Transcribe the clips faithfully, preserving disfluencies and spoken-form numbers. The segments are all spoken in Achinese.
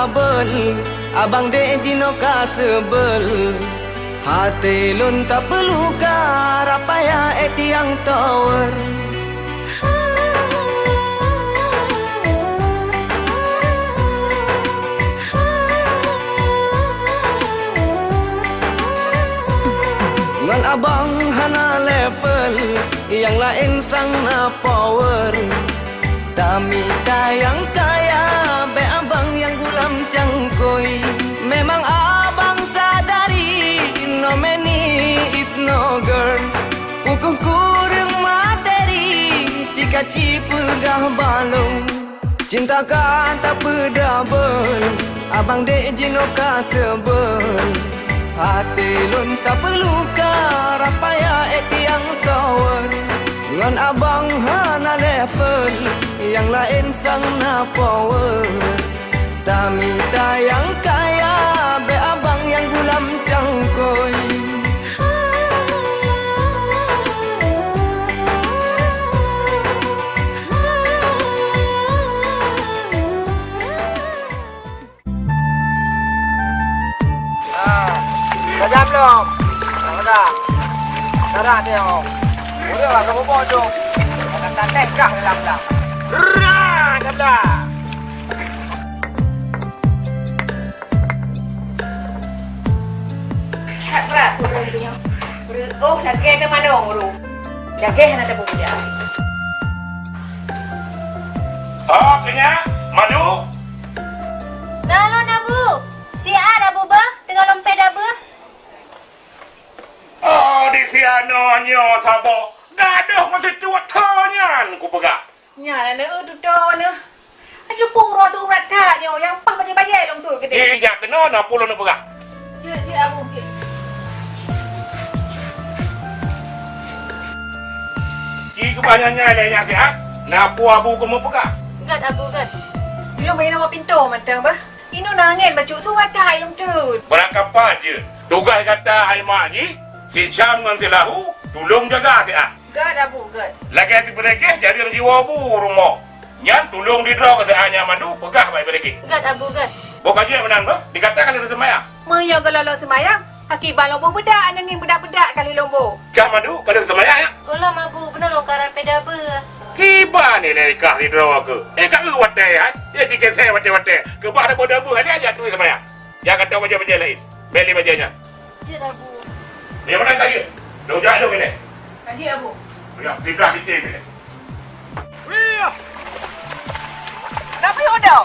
Beul, abang dek jinoe ka seubel. Até lôn tapeuluka, rap payah éh tiang tower. Ngon abang hana level, nyang laén sang na power. Tamita nyang kaya, bék abang nyang gulam cangkôi. Memang abang sadari, no money is no girl. Pukon kureueng materi, cika cipeugah balong. Cinta ka tapeudabel, abang dek jinoe ka seubel. Até lôn tapeuluka, rap payah éh tiang tower. Ngon abang hana level, nyang laén sang na power. Tamita nyang kaya, bék abang nyang gulam cangkôi. Ah, tajam lom. Dah. Dah, dah, tengok. Boleh lah, kamu bawa tu. Akan tak teh kah dalam dah. Rah, dah, dah. That brat ureueng nyoe. Reuôh lagèe keu manong ureueng. Lagèe hana teupeue budak. Oh, keu nyan, Madu? Na lôn, Abu. Siat Abu bah, teungoh lôn péh dabeuh. Oh, di sianoe nyoe saboh. Gadôh meusicut thô nyan kupeugah. Nyan na eu tutoe neuh. Aduh, pura surat that nyoe nyang paih bajèe-bajèe lôn su geude. Ijak keunoe na peue lôn peugah. Jeuet, jeuet, Abu, jeuet. Ci keubah nyan nyang lé nyan siat, na peue Abu keumeung peugah. Gèt, Abu, gèt. Ilôn bak inoe bak pintoe mantong bah. Inoe na angèn bacut surat that hai lôn teuh. Beurangkapat jeuet. Tugaih gata hai mak jih, si Syam ngon si Lahu, tulông jaga siat. Gèt, Abu, gèt. Lagèe si Beureukéh jareueng jiwoe bu rumoh. Nyan tulông didroe keu si Anya Madu peugah bak Beureukéh. Gèt, Abu, gèt. Boh ka jeuet meunan beuh, di gata ka lheueh seumayang. Meunyoe gohlom lôn seumayang, akiban lôn boh beudak, aneuk ngieng beudak-beudak ka lheueh lôn boh. Kah Madu, ka lheueh seumayang nyak? Gohlom, Abu, bunoe lôn ka rap péh dabeuh. Kiban ilèe kah sidroe keuh. Eh, ka eu watèe, hai? Eh, jikésé watèe-watèe. Keubah dabeuh-dabeuh, hai, jak turi seumayang. Jak gata bajèe-bajèe laén. Bèk lé bajèe nyan. Jeuet, Abu. Di mana tadi? Dong jak dong ini. Tadi, Abu. Ya, siblah kecil ini. Wih. Kenapa ya udah?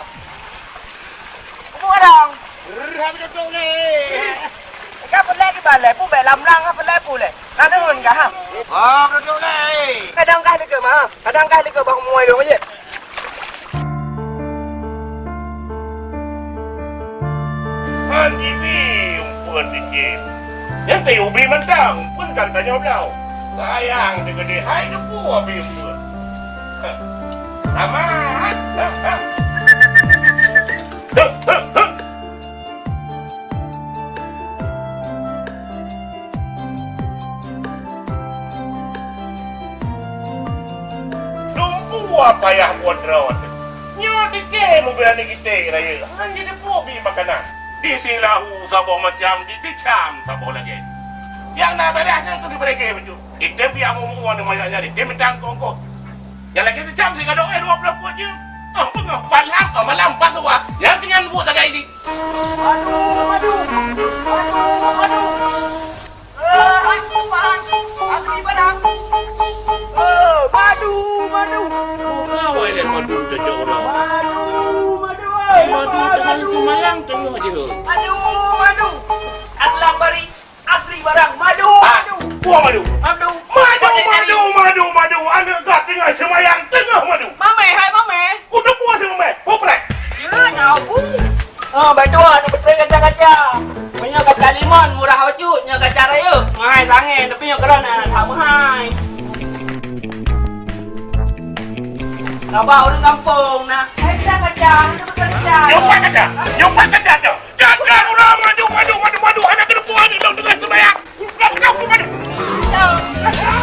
Kamu orang. Rah, betul ni. Ka peulai di balai, pu bèk lam lang, ka peulai pu lé. Ka deungon kah, ha? Oh, betul ni. Kadang kah leuka mah, kadang kah leuka bah muai dong je. Han jibi umpeuen di game. Nyan teuh ubi mantong, umpeuen kan tanyoe bloe. Sayang teuh keudeh hai neupue abi umpeuen. Heh. Tamat. Heh, heh. Heh, heh, heh. Lumpu payah buet droe teuh. Nyoe tike meubeurani gite rayeuk, han jiteupeue bi makanan. Di si Lahu saboh macam, di si Syam saboh lagèe. Nyang na beulah nyan keu si Beureukéh bacut. Itém piah mumu ngon manyak nyan, itém mita eungkôt-eungkôt. Nyang lagèe si Syam sigadôh, eh, dua ploh peuet jeuem. Ah, beungoh, ban lam, ah, malam, ban tuha. Nyang keu nyan buet sagai di. Aduh, aduh. Aduh, aduh. Eh, hantu, Pak, hantu. Hantu di padang. Eh, madu, madu. Oh, awai lé madu cocok uroe. Madu, madu, eh, madu, madu. Teungoh seumayang, teungoh jeuet. Madu, madu. Asli barang bari, asli barang. Madu, ah, madu. Buah madu. Madu. Madu, madu, madu, madu. Aneuk gah teungoh seumayang, teungoh madu. Mamèh, hai mamèh. Kuteupue si mamèh. Pupreh. Ya, nyabu. Oh, baik tu, ada betul kaca-kaca. Punya kaca limon murah bacut, nya kaca rayeuk mahai sangat, tapi nya keran na sama hai. Sabar ureueng gampông na. Hai, kita kaca, kita betul kaca. Nyumpat kaca, nyumpat kaca tu. Kaca urang madu, madu, madu, madu, hana keuneuk tuan di dalam tengah sembahyang. Bukan kamu madu. Abu, Abu.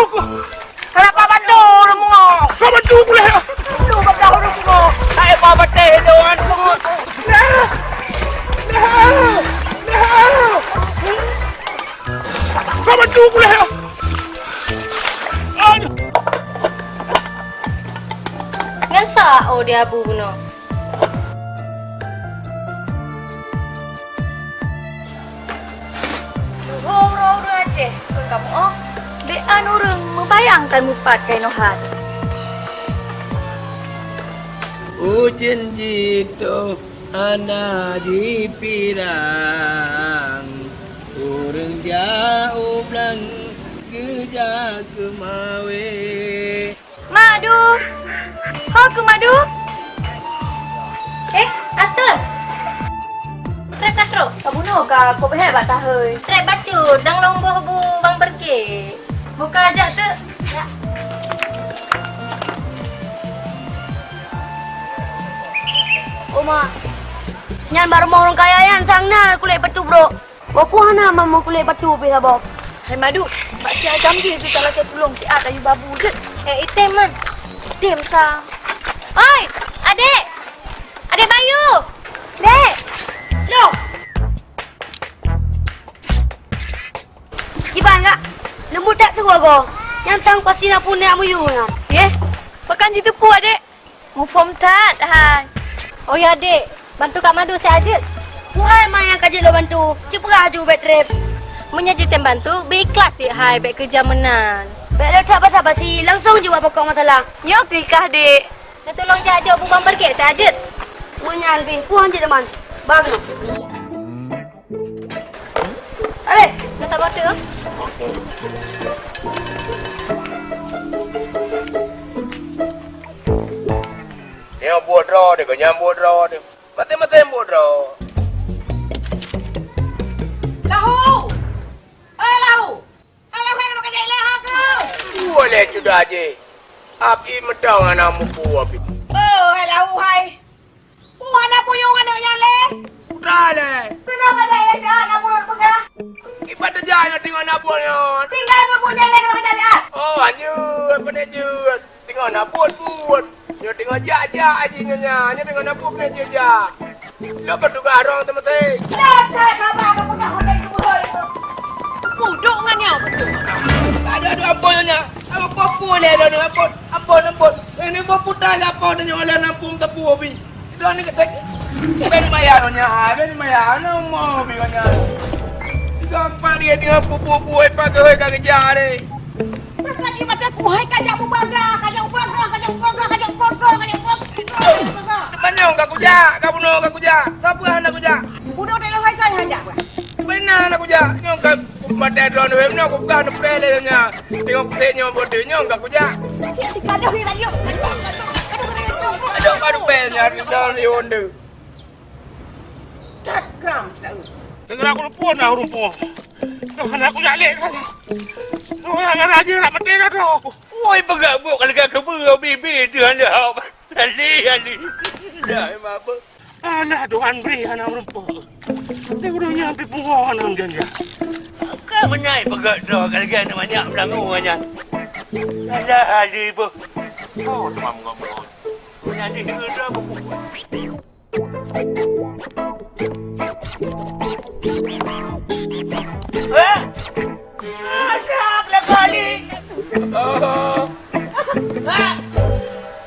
Kenapa bantu ureueng bungong? Kau bantu aku lah. Lu bakal ureueng bungong. Hai, apa betul itu orang bungong? Kau bantu aku lah. Aduh. Ngan sa, oh, dia Abu bunoe. Ho, ureueng-ureueng Aceh, peue kamoe? Bék an ureueng meubayang tan mupat ka inoe hat. Ujeuen jitoh hana jipirang, ureueng jak u blang geujak keumawé. Madu! Ho keuh Madu? Eh, Ateuk! Trép ka trok? Ka bunoe ka, kok beuhe bak tahôi. Trép bacut, dang lôn boh bu Bang Bergek. Buka jak, Teuk. Ya. Oma, nyan bak rumoh ureueng kaya nyan sang na kulét bacut brok. Boh peue hana mamah kulét bacut pih saboh. Hai Madu, bak si Agam jih jeuet lakée tulông siat ayue babu jeuet. Eh, item man. Item sa. Oi, Adek! Adek Bayu! Dek! Loh! Kiban, Kak. Leumbut that suruh goe. Nyan sang pasti na peue neujak meuyue nyan. Yeh, pakon jiteupeue, Adek? Muphom that hai. Oh ya, Dek, bantu Kak Madu siat jeuet. Wahai ma nyang ka jeuet lôn bantu, cit peugah laju ubé trép. Meunyoe jitem bantu, beu ikhlas tiek hai, bék keujam meunan. Bék lé that basa-basi, langsong jeuet bak pokok masalah. Nyoe keuh kah, Dek. Neutulông jak jok bu Bang Bergek siat jeuet. Meunyan pih, puhan jeuet teuma. Ba keunoe. Aleh, na saboh teuk, ah. Nyoe buet droe teuh, nyan buet droe teuh. Maté-maté buet droe. Lahu! Eh, Lahu! Hai, Lahu, hai, ka jai lé ha keu? Dua lé sudah jih. Api meudong hana mupu api. Oh, hai, Lahu, hai. Peue hana punyueng aneuk nyan lé? Putra lé. Keunoe ka jai lé, jak na buet peugah. Kiban teujak nyoe teungoh na buet nyoe. Tinggai buet nyan lé keunoe ka jai lé, ah. Oh, hanjeuet, peuneuh jeuet. Teungoh na buet-buet. Nyoe teungoh jak-jak jih nyoe nyan. Nyoe teungoh na buet peuneuh jeuet jak. Lôn peutugaih droe teumasé. Lôn that haba keu peugah watée keu buhôi. Pudok ngon nyoe beutôi. Aduh, aduh, ampôn nyoe nyan. Ampôn, ampôn lé lôn, ampôn, ampôn, ampôn. Ini buet putra gapo tanyoe lôn ampôn teupeu pih. Droeneuh keutek. Ben maya nyoe, ben maya nyoe mo pi nyoe. Tiga empat dia tengah pupu-pupu ai pagai ka keujak deh. Pas lagi mata ku hai ka jak mubaga, ka jak mubaga, ka jak mubaga, ka jak mubaga, ka jak mubaga. Manyong ka kujak, ka bunoe ka kujak. Sapeue hana kujak? Bunoe tak lewat saya hanjak. Beuna hana kujak. Nyong ka Maté droeneuh wéh, meunoe kupeugah neupreh lé nyoe. Teungoh kusék nyoe boh deuh nyoe, enggak kujak. Aduh, aduh, aduh, aduh, aduh, aduh. Aduh, aduh, pèng nyan, droeneuh lé won deuh. Cat gram, tahu. Teungoh aku luput dah rumpok. Kau hana kujak lé kan. Kau hana raja nak maté dah tu. Woi, peugah buk kalau kau kebeu bibi dia dah. Ali, ali. Dah mabuk. Alah, Tuhan bri hana meurumpok. Di ureueng nyan pi pungo hana meujanji. Ka meunai peugah droe ka lagèe aneuk manyak meulangô nyan. Alah, Ali boh. Oh, teuma meungon-meungon. Nyan di droe buku. Eh? Anak lé kali. Oh. Ha.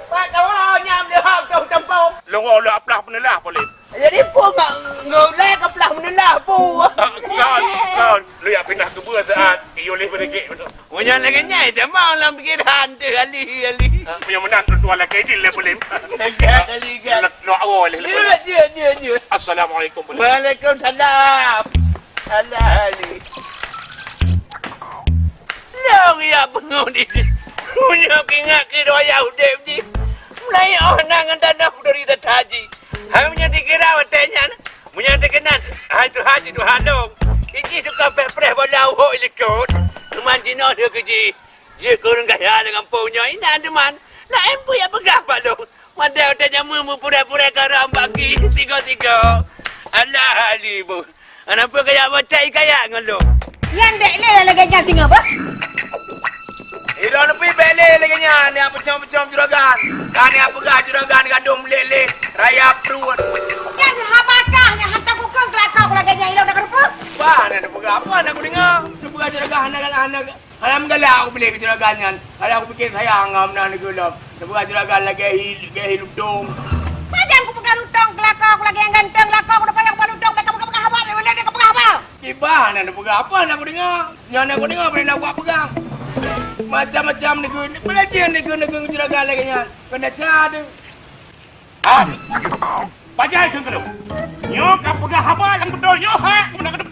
Pat tawa nyam lé hak tong tempong. Lôn lôn aplah peuneulah, Polin. Jadi, peue mak ngeulai keu plah meuneulah, peue? Ah, kon, kon. Lôn jak pinah keu beue saat, yôh lé beureuguek beutôi. Meunyoe lagèe nyan, tamong lam pikiran teuh, Ali, Ali. Ah, meunyoe meunan, lôn tuan lakèe jih lé Polin. Gèt, Ali, gèt. Lôn, lôn awai lé, lé Polin. Jeuet, jeuet, jeuet, jeuet. Assalamualaikum, Polin. Waalaikumsalam. Alah, Ali. Lôn jak peungeut di, meunyoe ingat keu donya udép jih, meulayeue oh na ngon tanoh peuduri that haji. Hai meunyoe dikira watèe nyan, meunyoe teukeunang, hai Tuhan jih Tuhan lôn. Ijih tukang preh-preh bola uhok i likot. Teuma jinoe lheueh keu jih. Jeuet keu ureueng kaya lam gampông nyoe inan teuma. Laén peue jak peugah bak lôn. Watèe, watèe jamé meupurèe-purèe garam bak gih tiga-tiga. Alah, Ali boh. Hana peue kaya macam kaya ngon lôn. Nyan bèk lé lagèe nyan singoh beuh. Nyan, nyan peucom-peucom juragan. Ka nyan peugah juragan gadôh meulet-let, raya pruet. Nyan haba kah, nyan hantom kukheun keu lakoe lagèe nyan, ilôn na keureupeuet. Bah, nyan neupeugah apa, hana kudeungoe. Neupeugah juragan hana galak, hana, hana meugalak aku piléh keu juragan nyan. Padahai aku pike sayang ngon meunan nanggroe lom. Neupeugah juragan lagèe hi, lagèe hi lutông. Pajan kupeugah lutông keu lakoe lagèe nyang ganteng, lakoe ku na payah kupeugah lutông, bèk kapeugah-peugah haba, bèk kapeugah haba. Kiban na neupeugah apa na kudeungoe. Nyan na kudeungoe, bèk na kupeugah. Macam-macam nanggroe, belajar nanggroe, nanggroe juragan lagèe nyan. Keuneuk ca deuh. Ah, pajan kheun keu lôn. Nyoe kapeugah haba nyang beutôi, nyoe hak, meunan keuneuk.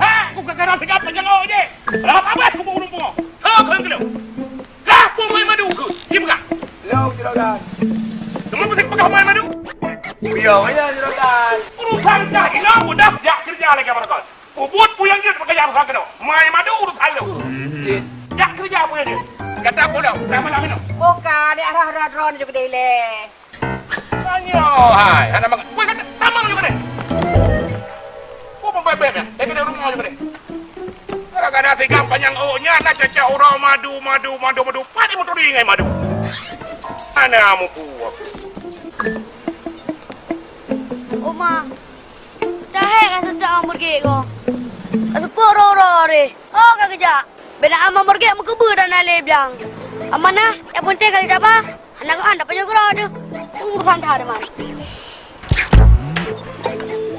Hak, ku ka kara sigap pajan oh jih. Lam abad kubu ureueng pungo. Kheun keu lôn. Kah peue meu'en madu keuh? Jipeugah. Lôn, juragan. Teuma meusti peugah meu'en madu? Buyong aja, juragan. Urusan kah inoe mudah, jak keureuja lagèe barokon. Peubuet peue nyang jeuet bak kajak urusan keunoe. Meu'en madu urusan lôn. Jak keureuja peue nyang jeuet. Gata pulang, sama-sama inoe. Buka, di arah-arah droeneuh keudeh lé. Tanyoe hai, hana mangat. Woi, kata, tamong juga deh. Kok mau bebek ya? Eh, kena rumah juga deh. Gara-gara si gampang nyang oh nyan na cecak uroe madu, madu, madu, madu. Pat imuturi ngai madu. Hana mupu. Oma, dah hai kan sejak awak meureuguek ko. Ka seupôt uroe-uroe deh. Oh, ka geujak. Bèk na ama meureuguek meukeubeu dan na lé blang. Amanah, nyang peunteng kali taba. Hana geuhan dapat nyoe keudroe teuh. Urusan that teuma.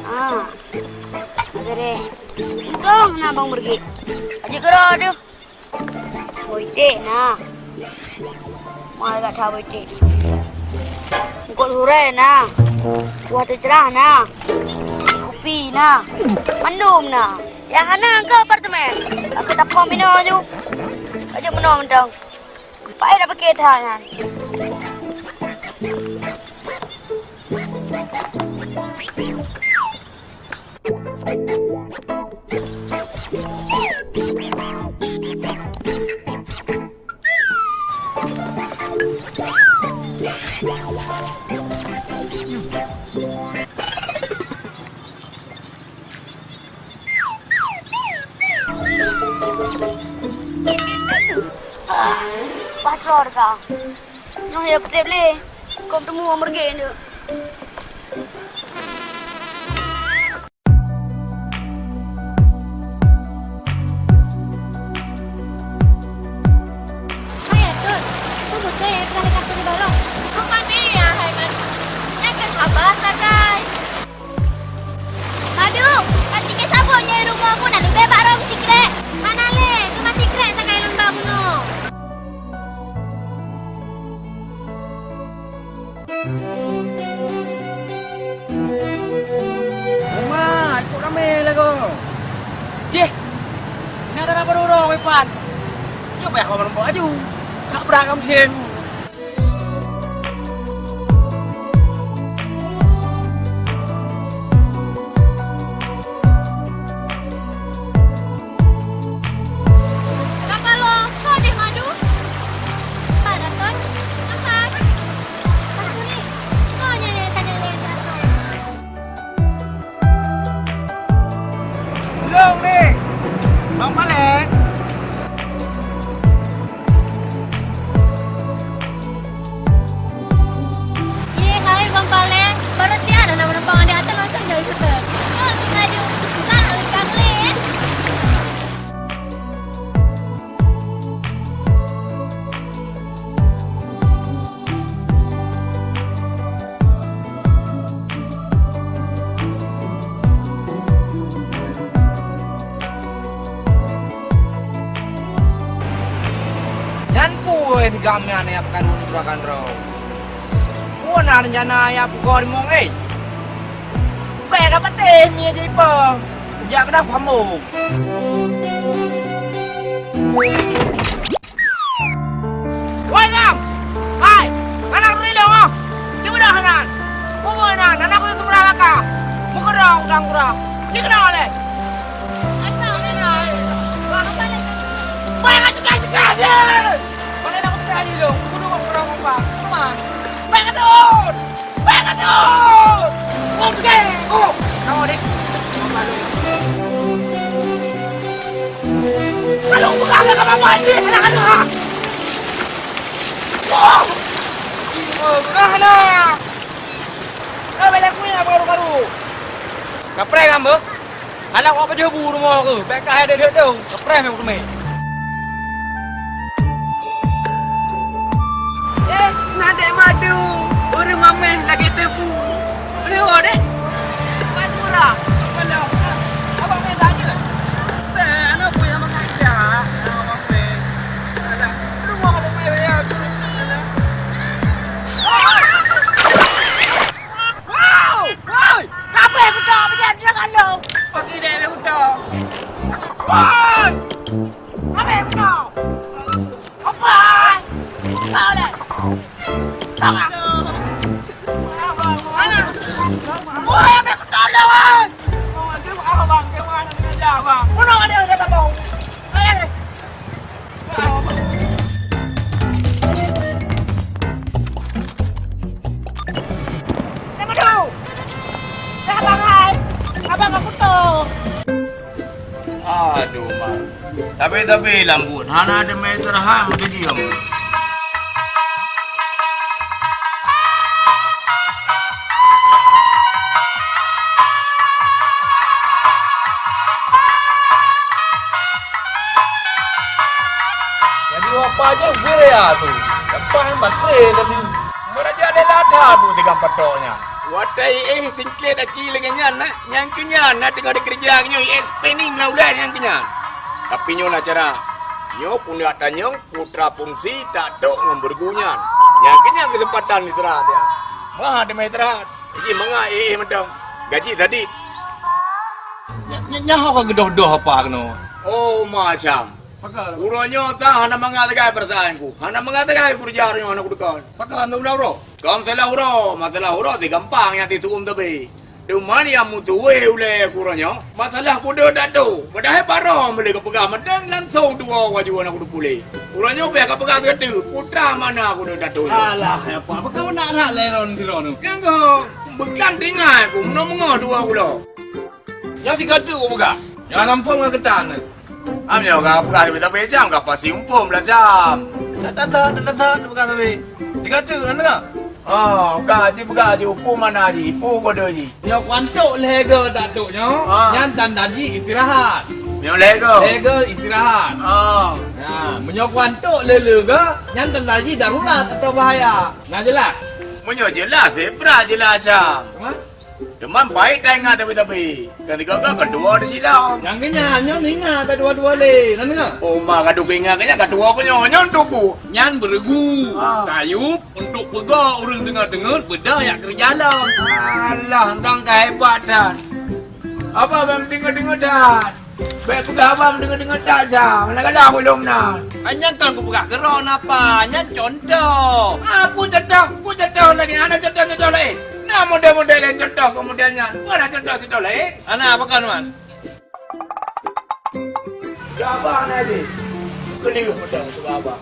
Ah. Oke deh. Dong na bang meureuguek. Aja keudroe teuh. Boitek na. Mai gata boitek. Eungkôt surée na. Kuah teucerah na. Kupi na. Mandum na. Nyang hana keu apartemen. Aku tapom inoe ju. Aja meunoe mantong. Paih dah pakai that nyan. Patrol ka. Nyoe ya peutép lé. Kôm teumé meureuguek nyoe. Hai Atôt, peue beutôi nyang peugah lé Kak Suri barô? Peue pane ya hai Madu? Nyan kan haba sagai. Madu, ka tiket saboh nyoe rumoh ku na leubeh bak rhom sikrek. Hana lé, teuma sikrek sagai lôn ba bunoe. Uma, ikut ramé lagoe. Jih, na dara barô-barô, Ipan. Nyoe payah kamoe meurumpok laju. Kak brat kamoe sien. Kapalo, soe jih Madu? Pak Daton, apa? Pak Kuri, soe nyan nyang tanyong lé Daton? Lôn ni, Bang Paleng. Ye, hai Bang Paleng, baru siat hana meureumpok ngon di ateueh langsung jai seutôt. Nyoe si Madu, susah lekang lé. Nyan peue sigam nyan nyang peukaru nibak droe? Peue na reuncana nyang peugoe rimong, eh? Bèk ka patéh mie jipo. Kujak keunan peuhambong. Woi, Sam! Hai! Anak turi lôn, oh! Ci beudôh nan! Peue nan? Anak kuyue seumeurah laka! Meukeurong udang gura! Ci keunoe lé! Bai ka cegah-cegah jih! Pane na meukeurah di lôn? Kudu bang kurang mupa. Keuman? Bai ka teuôt! Bai ka teuôt! Oh, pike! Oh! Kawa dek! Kalau bukan ada kawan jih, anak-anak! Ah, nah. Ka bela kuya baru-baru. Kapreh kan, Beuh? Anak awak pajoh bu rumoh keuh, bèk ka hai deuh-deuh dong. Kapreh meuh keumeung. Eh, na dek madu, ureueng mamèh lagèe tebu. Boleh ho deh? Madu murah. Abang main saja. Eh, anak bu yang mengajar. Anak mamèh. Anak, rumah mamèh raya tu. Anak. Wow! Woi! Kabeh kutok, bejat dia kan lo. Pagi dek dia kutok. Woi! Kabeh kutok. Apa? Apa oleh? Tolong. Mana? Woi, kabeh kutok dah, woi. Abang, abang, abang, abang. Mana ada yang kata bau? Eh, Nama tu? Dah abang hai. Abang aku tu. Aduh, Mak. Tapi-tapi lambut. Hana ada main terhang lagi kamu. Jadi apa aja geuraya tu. Lepas matre tadi. Meuraja lela that bu tiga patok nyan. Watèe éh singklet aki lagèe nyan na, nyang keunyan na teungoh dikeureuja nyoe éh spinning meulah ulèe nyang keunyan. Tapi nyoe na cara. Nyoe pun dak tanyong putra fungsi tak tok ngon beureugu nyan. Nyang keunyan keuseumpatan istirahat ya. Mah teuma istirahat. Iji mangat éh mantong. Gaji tadi. Nya, nya, nyaho ka geudoh-doh apa keunoe? Oh, macam. Pakon? Uroe nyoe sa hana mangat sagai peurasaan ku. Hana mangat sagai keureuja uroe nyoe hana kudukon. Pakon, hana uroe? Kon masalah uroe, masalah uroe si gampang nyang tisuum sabe. Teuma nyang meutuwé ulèe ku uroe nyoe, masalah kudeue tato. Padahai barô meulé kapeugah mantong langsong tuwoe laju hana kuteupulé. Uroe nyoe pih kapeugah sigoe teuk, putra mana kudeue tato nyoe. Alah, ya apa? Pakon nak-nak lé ron sidroe nyoe? Nyang go, beuklam teuingat ku, meunyoe meungoh tuwoe kulo. Nyan sigoe teuk kupeugah. Nyan hana muphom ngon keutan. Am nyoe ka peugah sabe-sabe cam, ka pasi muphom lah cam. That-that, that-that, peugah sabe. Sigoe teuk na deungö? Oh, ka jipeugah ji, peue mana ji, peue kode ji. Nyoe kuantok lhèe go tak tok nyoe, ah, nyan tanda ji istirahat. Nyoe lhèe go? Lhèe go istirahat. Oh. Nah, meunyoe kuantok lhèe-lhèe go, nyan tanda ji darurat atau bahaya. Nah, jelas? Meunyoe jelas, eh, brat jelas cam. Hah? Teuma baik taingat tapi-tapi. Kan tiga-tiga keudua di silong. Nyang keunyan nyoe ingat bak dua-dua lé. Na deungö? Oh, ma, ka duek ingat keunyan keudua ku nyoe. Nyoe untuk ku. Nyan beureugu. Ah. Tayub untuk peugah ureueng deungo-deungo beuda yak keureuja lom. Alah, entang ka hebat that. Abang, bang deungo-deungo that. Bèk peugah abang deungo-deungo that, Syam. Hana galak ulôn na. Nyan kon kupeugah keudroe napa? Nyan contoh. Ah, peue contoh? Peue contoh lagèe nyan? Hana contoh-contoh laén. Na model-model laén contoh keu model nyan. Peue na contoh-contoh laén? Hana, pakon, Man? Ya, abang na jih. Keliru model tu, abang.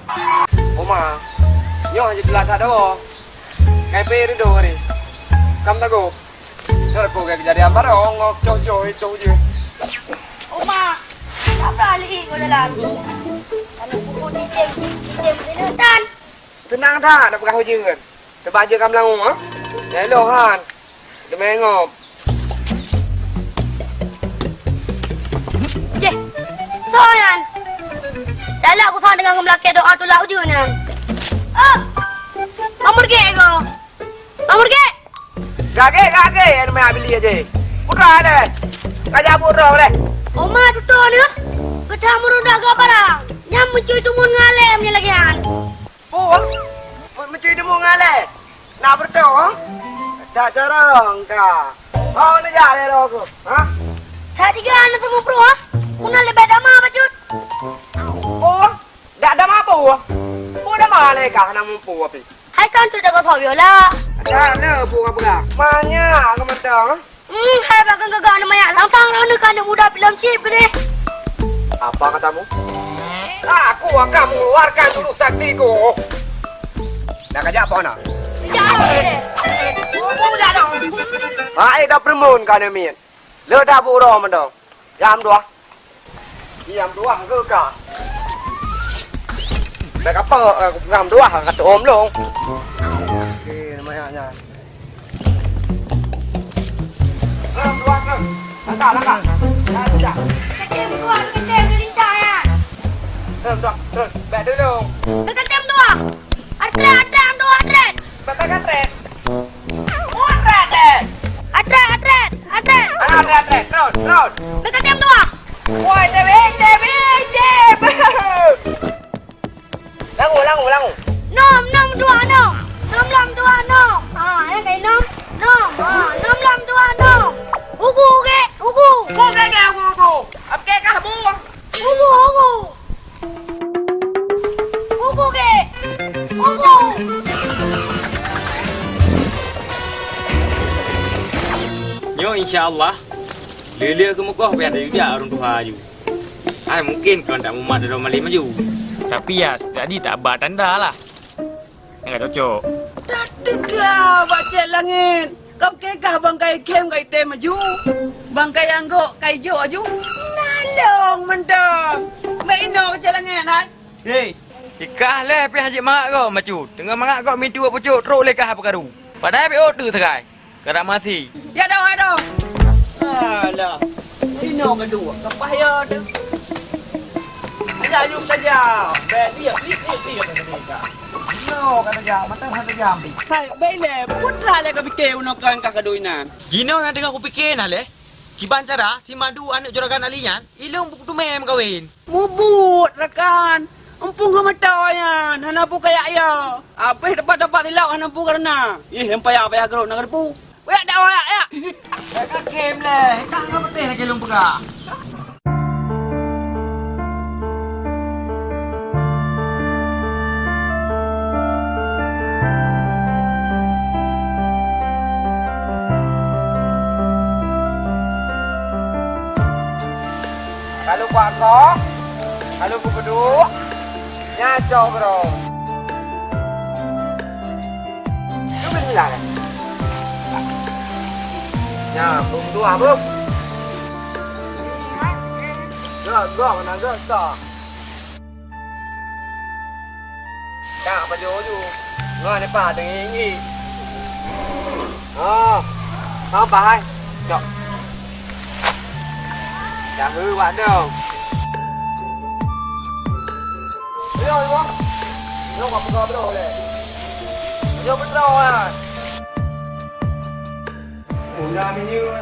Oma, nyoe hana jeulaih that doh. Kai pé ridho hari. Kam tagob. Nyoe ko gaki jadi ambar ongok coh-coh itu je. Oma, siapa lagi kau jalan? Anu buku cicing, cicing kena tan. Tenang that, dah peugah ujeuen. Sebab je kam langue, ha? Nyang lôn han. Deungö ngop. Jeh, soe nyan? Calak ku sang deungon meulakèe doa tulak ujeuen nyan. Oh! Mamur gek ko. Mamur gek! Gagé, gagé, ya nama bili aja. Putra ada. Kaja buat roh deh. Oma tutoe nyoe. Geudah meurudah gak barang. Nyam meucui tumun ngalém nyoe lagèe nyan. Pue? Meucui tumun ngalém. Nak berdoa? Tak jarang kah. Mau ni jak lé roh ku. Ha? Cak tiga anak semua bro, ha? Kuna lebih dama bacut. Pue? Dak dama pue? Pue dama lé kah na mupu api? Hai kan tu jaga thok yola. Dak le pue ka peugah. Manya ka mantong. Hmm, hai bak geuga na manyak sang-sang rau neuka aneuk muda film chip geude. Apa katamu? Aku akan mengeluarkan jurus saktiku. Dah kajak apa na? Sejak awal deh. Hai dah perumun ka neumiet. Le dah bu uroe mantong. Jam dua. Jam dua ke ka? Kapang, eh, ngam dua, kata om long. Oke, namanya nya. Ngam dua, ngam. Langkah, langkah. Nah, sudah. Kacem dua, kacem, dia lincah, ya. Terus, terus, terus. Baik dulu. Kacem dua. Atret, atret, dua, atret. Baik, baik, atret. Atret, atret. Atret, atret, atret. Ah, atret, atret. Terus, terus. Bek kacem dua. Woi, tebing, tebing, tebing. Langu, langu, langu. Nom, nom, dua, nom. Nom, lam, dua, nom. Ah, yang kayak nom. Nom, ah, nom, lam, dua, nom. Ugu, ge, ugu. Ugu, ge, ge, ugu, ugu. Apa kah bu? Ugu, ugu. Ugu, ge. Ugu. Nyoe insya Allah, lé-lé keumukoh payah tajak ureueng tuha aju. Hai mungken kon tak mumat dalam malem aju. Tapi ya, tadi tak ba tanda lah. Nyang ka cocok. Tak teuka bak cek langét. Kap kekah bangkai khém kai tem aju. Bangkai anggok kai jok aju. Nalong mantong. Mak inoe kecek langét hai. Hei, ikah leh pih hajat mangat gok macut. Teungoh mangat gok mintu pucuk trok lé kah peukaru. Padahai pih ôk teuk sagai. Kada masi. Ya dah, ya dah. Alah. Inoe keudua. Kapah ya tu. Ada yuk saja. Bek liek, liek, liek, liek. Inoe kata jam, mata kata jam. Hai, baik leh. Putra leh ka fikir unoe kau engkah keudua inan. Jinoe nyang teungoh kupikir nah leh. Kiban cara si Madu aneuk juragan Ali nyan, ilong buku tumé meukawen. Mubuet rakan. Empung geumata nyan, hana pu kayak ya. Apeh dapat-dapat silap hana pu karena. Ih, nyang payah-payah geurok na geurpu. Wayak dak wayak ya. Dak ka kem leh, ka hana beuteh lagèe lôn peugah. Kalau kuat kok, kalau kupeuduk, nyan cok bro. Keu bismillah kan? Nyan, beumeudua beuh. Gok, gok, mana gok, gok. Kak, pajoh ju. Ngon ni pa teungi-ngi. Oh. Kau pahai. Cok. Dah hu wak dong. Ayo, ayo. Ayo, kau peugah bloe leh. Ayo, peugah lah. Oh, na minyeuk.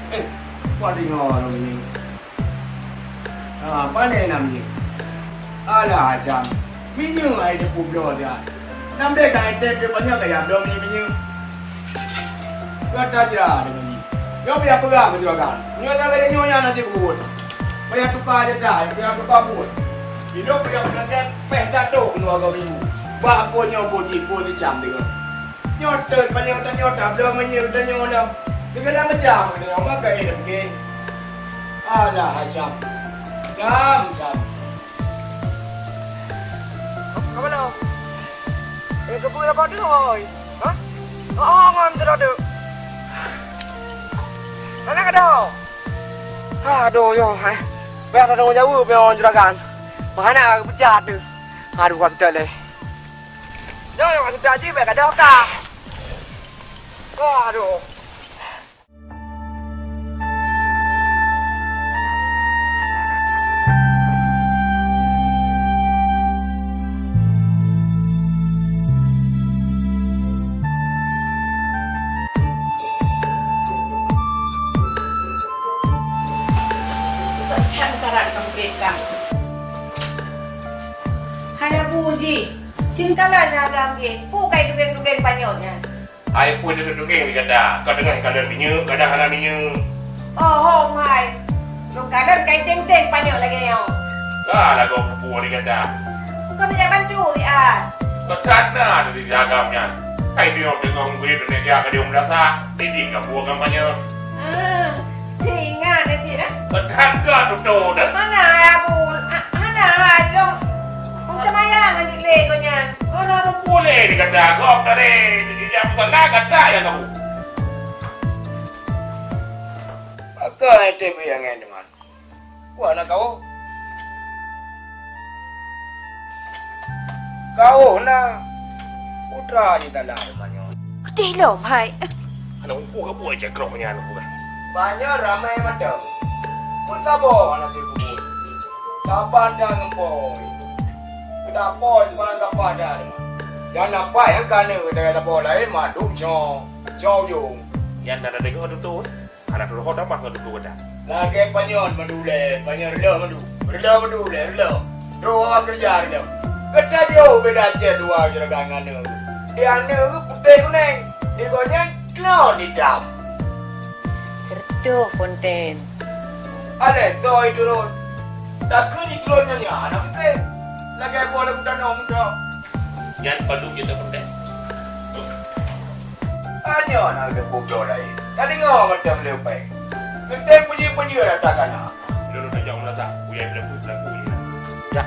Eh, kuat deungoe na minyeuk. Ha, pane na minyeuk? Alah, Acam. Minyeuk hai teupeu bloe dah. Nam deh ka item deh banyak kaya bloe minyeuk-minyeuk. Kata jera deungon nyoe. Nyoe payah peugah keu juragan. Nyoe lagèe nyoe nyan na jeuet buet. Payah tuka jeda, payah tuka buet. Ilok payah peunangkée peh dato dua go minggu. Bah buet nyoe buet jih, buet jicam deungon. Nyoe teuk panyöt tanyoe tabloe meunyoe tanyoe lom. Keugeula meucam tanyoe maka ilong geng. Alah, Acam. Cam, cam. Apa lo? Eh, keupeue lagak deuh, oi? Hah? Oh, ngon keudroe deuh. Hana keudroe. Aduh, yo, eh. Biasa tanggung jaweueb nyoe juragan. Meuhana ka geupeujat deuh. Aduh, ka seutôt lé. Nyoe ka seutôt jih, bèk gadôh ka. Aduh. Hana bu jih, cen kalon agam jih, pu kai tugeng-tugeng panyöt nyan. Hai peue teukeudugeng di gata, ka teungoh kalon minyeuk, kadang hana minyeuk. Oh, ho, hai. Lôn kalon kai teng-teng panyöt lagèe nyoe. Ka lagoe peue di gata. Kon jak bantu siat. Ka that na di agam nyan. Hai teungoh-teungoh murit neujak ka di meudasah, tieb ka peue agam panyöt. Ah, Ingat na cit, eh? That ka tutoe dah. Hana, Abu. Ha-, hana, hai, dong. Kong teumayang ngon cit lé gobnyan. Hana rumpok lé di gata gob tadi. Di, di, di, di, gata nyang kabu. Pakon teubiet ngon teuma. Wah, na kau. Kawöh na, putra jitala teuma nyoe. Keudeh lom hai. Aneuk umpung ka buet cakroh nyan bukan. Banyak ramai mata. Pun saboh aneuk teuh kubur. Saban dan ngempoi. Keudapoi palan sapan dan. Dan nampak nyang ka neuh keutai saboh laén madum nyoe. Nyoe ujong. Nyan na deungoe tutoe. Hana teuloh tamah ngon dudoe gata. Lagèe panyöt madu lé, panyöt reuloh madu. Reuloh madu lé, reuloh. Droe keureuja reuloh. Gata jioh beda cit dua juragan ngon aneuk. Di aneuk putéh kunéng, di gobnyan klon itam. Reutôh Fonten. Alèh soe turot. Takheun turot nyoe nyan aneuk putéh. Lagèe boh lam danau muda. Nyan padum juta Fonten. Tanyoe na geupeujoe laén. Tadeungoe mantong leupah. Teuntèe peujeuet-peujeuet rata kana. Lôn tajak meulatak, buya pelaku-pelaku nyan. Ya.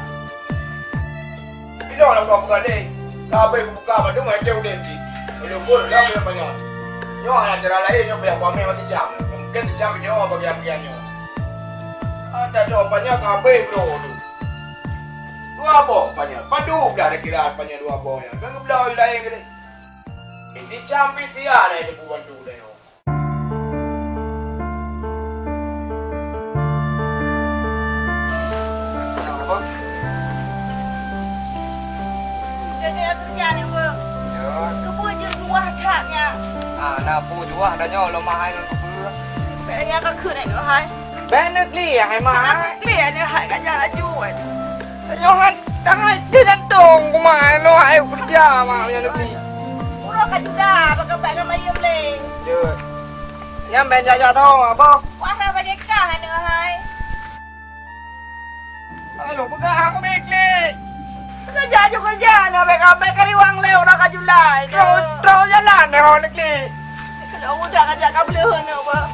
Inoe lam dua peugah lé. Ka abéh kubuka bandum até udeb jih. Meuleumbur lam bulan panyöt. Nyoe hana cara laén nyoe payah kuamé mati cam. Mungken cam nyoe bagian-bagian nyoe. Ata nyoe panyöt ka abéh bro tu. Dua boh panyöt. Padum dah kira panyöt dua boh nyan. Kan geubloe laén keudeh. Inti cam pih tia lé teupeubantu tanyoe. Gagah keureuja nyoe, Beuh. Ya. Keupeue jeuet luwah that nyan? Ah, na peue juah tanyoe lôn mahai ngon keupeue. Bèk nyan ka kheun nyoe hai. Bèk neuk li, hai ma. Bèk neuk li, hai, ka jak laju, hai. Nyoe han tangai jeuet jantong kumaha nyoe hai keureuja ma nyan neuk li. Uroe ka juda, bak keubat ngon mayeuem lé. Jeuet. Nyan bèk jak-jak thô, Abah. Wah, na bajèe kah aneuk hai. Aduh, peugah hang ubé klik. Keureuja ju keureuja, na bèk ka, bèk ka riwang lé uroe ka julai. Troh, troh jalan nyoe neuk klik. Kalau udah ka jak ka beuleuheun nyoe, Beuh.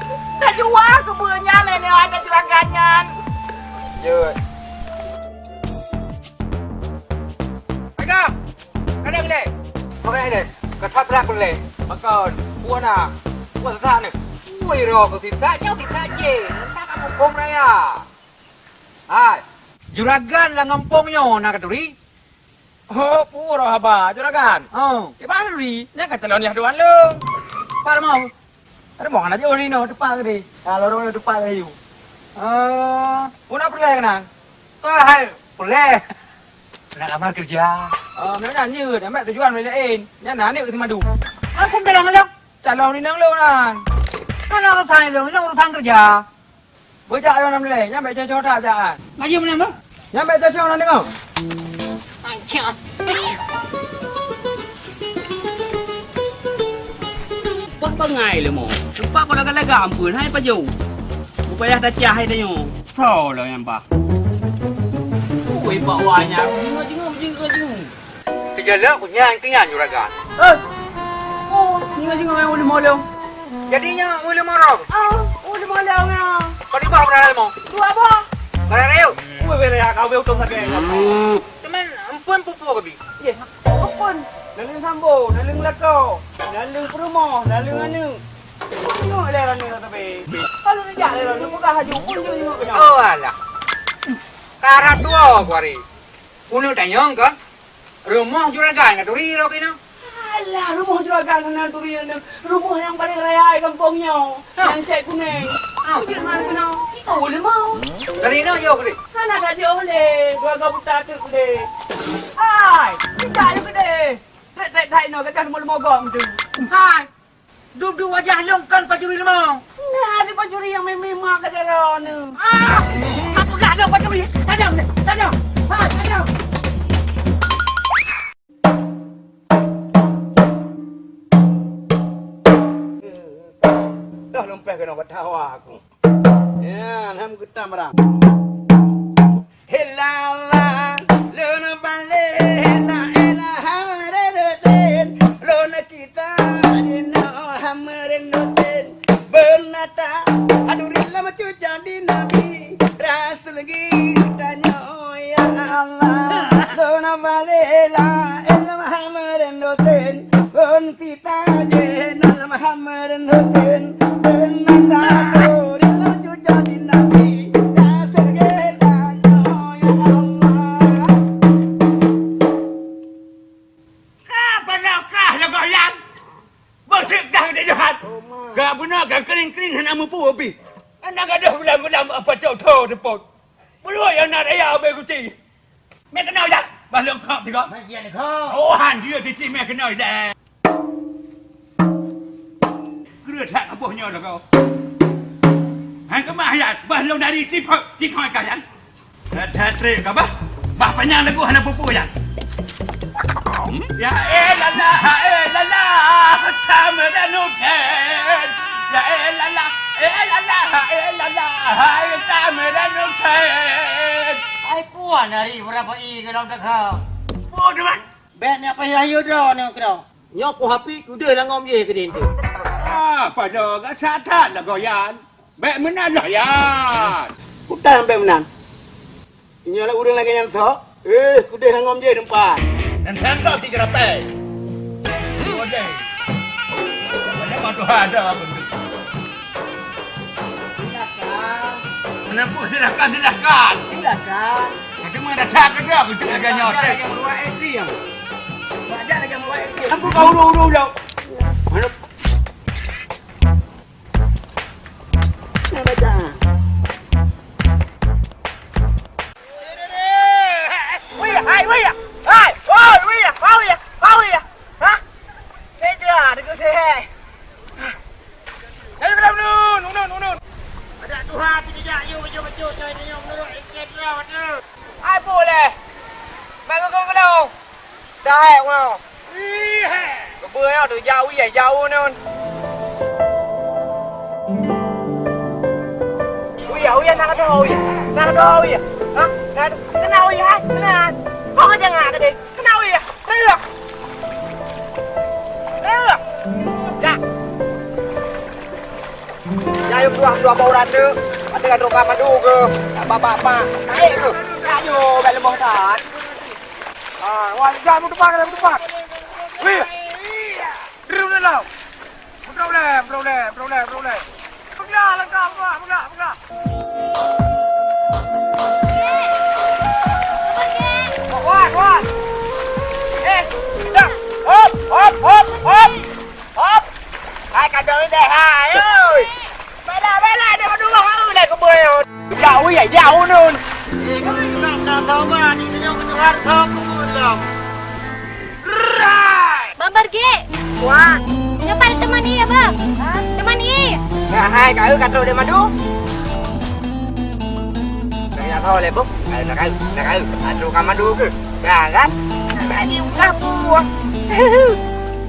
Ka juah keubeue nyan lé nyoe aneuk juragan nyan. Jeuet. Agam! Kadang lé! Pakai lé! Ka that brat pun lé! Pakon? Peue na? Peue that nyoe? Ui, roh keu sisat nyoe sisat jih! Entah ka muphom raya! Hai! Juragan lam gampông nyoe na katuri? Oh, peue roh haba, juragan? Oh. Kiban katuri? Nyan ka calon yah tuan lôn. Pat mau? Rumoh hana jeuet inoe, teupat keudeh. Ah, lorong nyoe teupat keu ayue. Ah, peue na peureulèe keunan? Ah, hai, peureulèe. Nak lamar keureuja. Ah, meunan nyan jeuet, ambek tujuan laén. Nyan na aneuk keu si Madu. Ampôn bilang lom. Calon inong lôn nyan. Mana urusan lôn, lôn urusan keureuja. Beujak lôn lam lé, nyan bèk cocok that, jak. Ngaji meunan, Bang? Nyan bèk cocok na deungoe. Ancah. Bah bangai lé mo. Teumpat kau lagak-lagak ampeuen, hai pajoh. Bupayah tacah hai tanyoe. Soe lom nyang bah? Ui, bak wah nyan. Jingok, jingok, jingok, jingok. Teujalak ku nyan, keu nyan juragan. Eh! Oh, jingok-jingok nyang ulèe molong. Jadi nyan ulèe molong? Ah, ulèe molong nyan. Padum boh beuraya mo? Dua boh. Beuraya yuk. Ui, beuraya kau be utông sagai. Cuman ampôn pupu keubit. Ye, ampôn. Naleueng sambo, naleueng lakoe, naleueng peurumoh, naleueng aneuk. Jingok lé raneuk tapi. Kalau neujak lé raneuk, peugah laju pun jingok keu nyan. Oh, alah. Ka rot dua ku hari. Uneuk tanyong kah? Rumoh juragan ka turi rot keunoe? Alah, rumoh juragan hana turi, rumoh nyang paleng raya di gampông nyoe. Hah? Nyang cèt kunéng. Ah. Ujeut man keunoe. Itu limau. Dari na jauh deh? Hana ka jauh lé, dua ga buta teuk lé. Hai, tidak lé keudeh. Trek-trek that inoe, gadah limau-limau gom tu. Hai. Dup-dup wajah lôn kon pancuri limong. Nah, di pancuri nyang mé-mé mak ka jaroe nyoe. Ah! Ka peugah lôn pancuri. Tadong, tadong. Ha, tadong. Dah lôn pèh keunoe bak tawa aku. Ya, alhamdulillah, Bang. Hei lala, lôn paléh na élah hameuren doten, lôn kita jinoe hameuren doten. Beunata aduri lam cuco di Nabi, Rasul geutanyoe, ya Allah. Lôn paléh la élah hameuren doten, lôn kita jinoe hameuren doten. Beunata aduri lam cuco di Nabi, Rasul geutanyoe, ya Allah. Oh, teupeue. Beureuek nyang na raya ubé guti. Mé keunoe jak. Bah lôn khok sigoe. Bah jian khok. Oh, han jeuet titi mé keunoe ilée. Kreueh that ka boh nyoe lagoe. Han keumah yan, bah lôn dari tiphok, tiphok ka yan. That treb ka bah. Bah panyang lagu hana peue-peue yan. Ya eh la la, eh la la, tameureunoe that. Ya eh la la, eh la la, eh la la, hai tameureunoe that. Hai puan hari beurapa ie keu lom teuka. Bodoh man. Bék nak payah yue droeneuh keudroe. Nyoe ku hapi udeh langom jih keudeh tu. Ah, pada gak that lagoe yan. Bék meunan lah yan. Kutan bék meunan. Nyoe lah ureueng lagée nyan sok. Eh, kudeh langom jih teumpat. Dan tangkap di geurapai. Kudeh. Banyak mah Tuhan ada apa tu. Silakan. Kenapa silakan, silakan. Silakan. Nanti mana dah cakap dah, betul lagi nyoe. Lagi meluat es krim. Bajak lagi meluat es krim. Apa kau udah, udah, udah? Mana? Nah, bajak. Wih, hai, wih, hai, wih, wih, wih, wih, wih, ha? Saya jelas, dekat saya. Hai, belum, nun, nun, nun, nun. Ada Tuhan, tidak, yuk, yuk, yuk, yuk, yuk, menurut ikhtiar tu. Hai, boleh. Mai, gong, gong, gong. Dah, hai, wow. Keubeue nyoe teuh jak wie, jak uneun. Wie, wie, na keudroe wie. Na keudroe wie. Ha? Na keudroe. Keunan wie, hai? Keunan. Kok jangan keudeh. Keunan wie. Reuek. Reuek. Jak. Jak yum dua, dua bau rata. Ada kan rokok madu ke? Apa-apa. Naik ke? Ayo, bak leumoh that. Ah, wah, dah meutupat, dah meutupat. Wih. Drum dah lau. Problem, problem, problem, problem. Peugah langkah, peugah, peugah, peugah. Kuat, kuat. Eh, dah. Hop, hop, hop, hop. Hop. Hai, ka dong deh, hai, oi. Bala, bala, dia berdua, hai, dah kebun. Jauh ya, jauh nun. Eh, kami nak tahu mah, di sini mendengar satu belum. Bang Bergek. Wah. Nyoe pat teuma ie, Bang? Teuma ie. Ya, hai, kau ka trok di madu. Dah ya tahu le, Bang. Ayo, nak ayo, nak ayo. Aduh, ka madu ke? Ya, kan? Nak ni udah buah.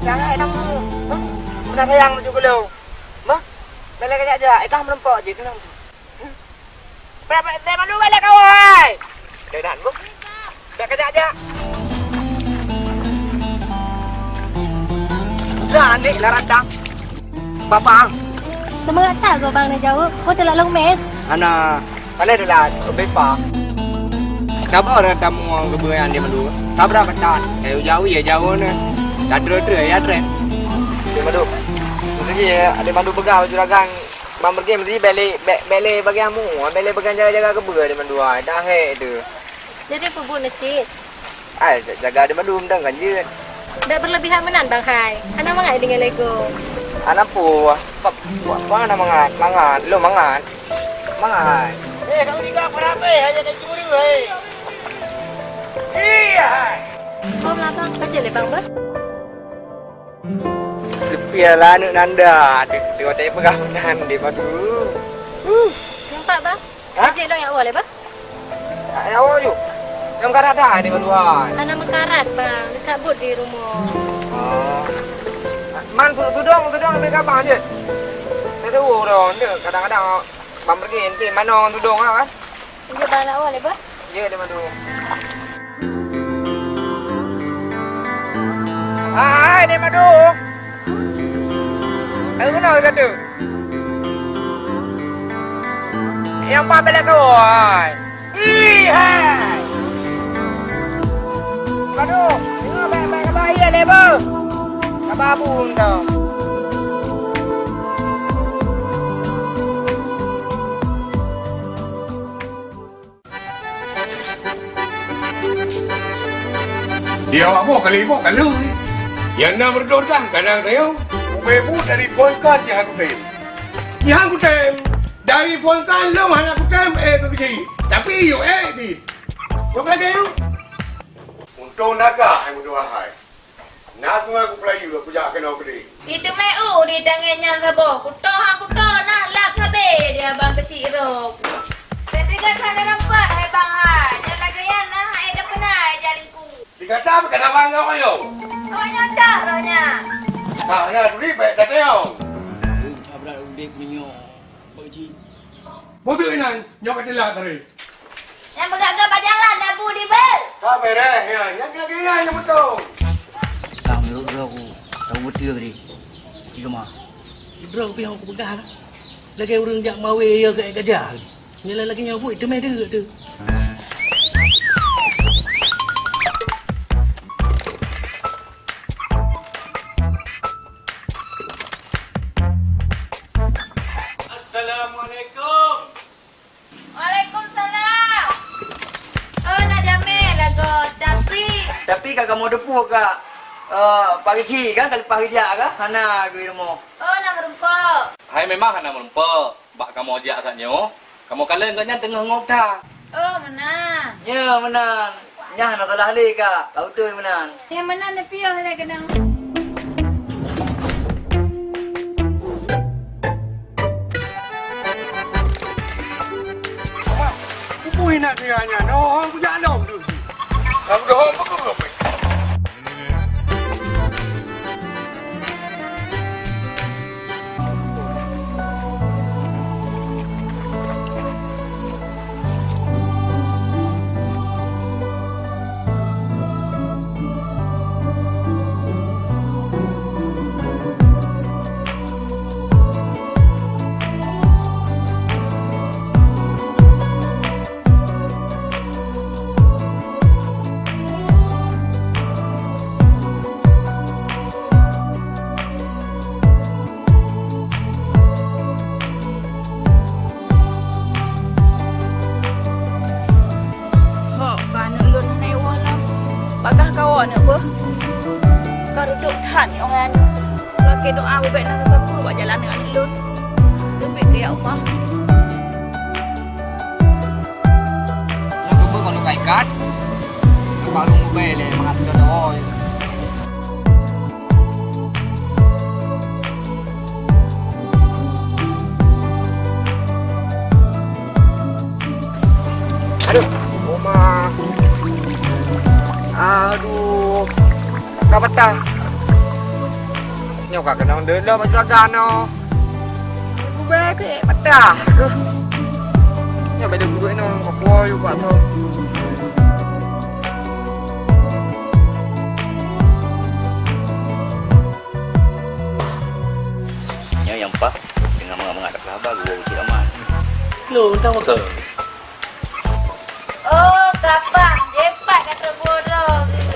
Jangan ada mu. Udah sayang menuju gelo. Mah, bela kejak-jak. Ikah merempok je, kenapa? Berapa, lima dua balik kau, hai? Dah, dah, bu. Dah kejak-jak. Dah, ni lah radang. Bapak. Semangat tak kau bang nak jawab? Kau telah long meh. Ana, pandai dah lah, bepa. Sabar dah tamu orang kebun yang dia malu. Sabar, betul. Eh, jauh ya, jauh ni. Dah terus-terus ya, tren. Dia malu. Maksudnya, ada malu pegang baju ragang. Bang Bergem tadi bèk lé, bèk, bèk lé bagi amu, bèk lé bagi jaga-jaga keubeue di mandua, dah hék tu. Jadi peubuet na cit. Ai, ja-, jaga di mandum dang kan jeuet. Bèk berlebihan meunan, Bang hai. Hana mangat deungon lego. Hana peue, pa, pa, pa hana mangat, mangat, lôn mangat. Mangat. Eh, kau ni kau apa hei? Hanya nak cemburu hei. Iya hai. Bom lah, Bang. Kau cek lé, Bang, beuh. Leupie lah aneuk nanda, teu-, teu watèe peugah meunan di madu. Huh. Nampak, Bang? Ha? Ejek lôn nyang awai, Bang. Nyang awai ju. Nyang karat dah di madu ai. Hana meukarat, Bang. Disabut di rumoh. Oh. Man, tu-, tudong, tudong ambil gampang je. Saya tahu orang dia kadang-kadang Bang pergi nanti mana orang tudong lah kan. Dia bang nak awal, Bang? Ya, dia madu. Hai, dia madu. Ayo, kenal kata. Yang pakai belakang, hai. Ih, hai. Madu, tengok baik-baik kaba air, leh, beuh. Kaba bun dah. Di awak boh kali boh kalu. Yang na meurdor dah kadang sayang. Ubé bu dari boy kan jihan kutem. Jihan kutem. Dari phôn kan lôn hana kutem ék keu keuchik, tapi yue ék cit. Buet lagèe nyoe. Untông na gah hai meutuah hai. Na keuh ngon kupeulayeue kujak keunoe keudeh. Di teumé u di tanggai nyan saboh, kutoh han kutoh nah lap sabé di abang keuchik roh. Teudeungon hana rapat hai bang hai, nyan lagèe nyan nah hai tapeuna jak lingku. Di gata pih ka saban ngon ayong. Awak nyoe cah roh nyan. Nah, na turi bèk tateuong. Sabra udép meunyoe, Pak Cik. Bodoh inan, nyoe ka teulat tadi. Nyang peugah-gah bak jalan dah bu dibel. Ka beres nyan, nyang kira-kira nyang beutôi. Ka meunurot droe ku, tahu beutôi tadi. Cik Gema. Droe ku nyang kupeugah lah. Lagèe ureueng jak mawé ya keu gajah. Nyan lagèe nyoe buet teumé deuk tu. Assalamualaikum. Waalaikumsalam. Oh, na jamé lagoe, tapi Tapi ka kamoe teupeue ka, eh, Pak Keuchik kan ka leupah geujak ka? Hana geuyue rumoh. Oh, na meurumpok. Hai memang hana meurumpok. Bak kamoe jak saat nyoe, kamoe kalon gobnyan teungoh ngop that. Oh, meunan. Ya, meunan. Nyan hana salah lé, Kak. Ka beutôi meunan. Nyang meunan neupiôh lé keunoe. Mak, peue inan tinggai nyan? Oh, kujak lom dulu. Kamu dah hom betul apa? Hok, ka aneuk lôn hana iwoe lom. Bagaih kawoe aneuk beuh. Ka reudôk that nyoe hai aneuk. Lakèe doa bubek na sapeue bak jalan aneuk lôn. Leubeh keu ya Allah. Nyang keubeue keuneuk ka ikat, nyang barô mubèe lé mangat lôn woe. Aduh, uma. Aduh, ka patah. Nyoe ka keunong deuh lom bak juragan nyoe. Gubé pih patah. Nyoe bèk lôn duek nyoe, ka puwoe yue bak tu. Nyoe nyang paih teungoh mangat-mangat that haba geuwoe u Cik Aman. Lôn tau ke? Oh, kapah, jepat ka teuboh droe geuh.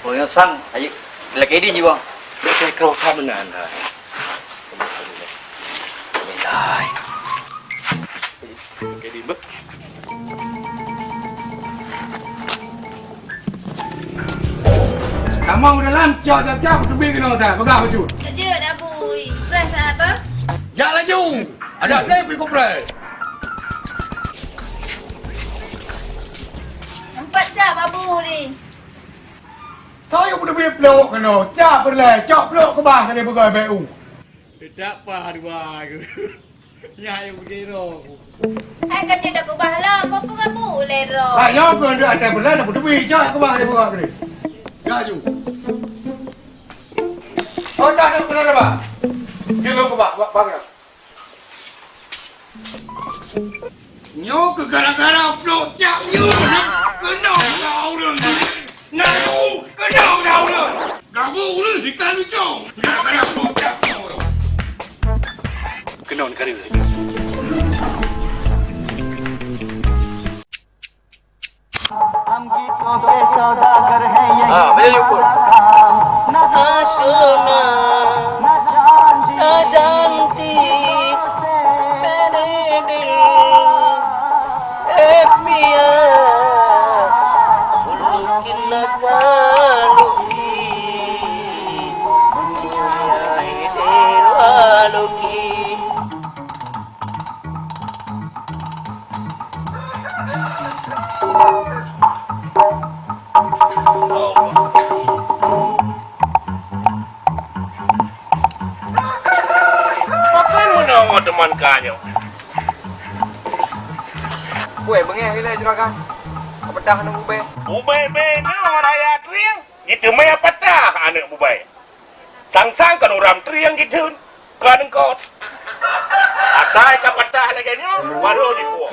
Oh, nyoe sang, ayo, lakèe idin jiwoe. Dek saya keroh that meunan hai. Lakèe idin beuh. Tamong u dalam, cok, cok, cok, teubiet keunoe that, peugah bacut. Jeuet, Abu. Preh saát beuh. Jak laju. Adak lé pih kupreh. Empat cap, Abu, ni. Soe nyang peuteubiet plôk keunoe? Cap peureulèe, cok plôk keubah keuneuk peugah bèk u. Teutak paih dua geuh. Nyak nyang beugèt droe ku. Hai ka jeuet dak keubah lom, peue peugah bu lé droe. Hai nyoe keuh deuek até beulan, peuteubiet jak keubah lé peugah keudeh. Jak ju. Oh, dah, dah, dah, dah, bah. Dia lom keubah, bah, bah, bah. Nyoe keuh gara-gara plôk cap nyoe, nah, keunong na ureueng. Nah, keunong na ureueng. Gabu ureueng sika lucong. Gara-gara plôk cap nyoe. Keunong ka reueh. हम गीतों के सौदागर हैं, यही Ah, boleh jumpa. मेरा काम। ना सोना, ना चांदी, ना चांदी, मेरे दिल, ए पिया, उल्लू की नगालू की, दुनिया है शेर वालों की। Pakon meunoe teuma ka nyoe? Weh, beungéh ilée juragan. Ka peugah ngon ubé. Ubé bé na raya trieng, jiteumé patah aneuk bubé. Sang-sang kon uram trieng jitheun, kon eungkot. Asai ka patah lagée nyoe, baru jipuwoe.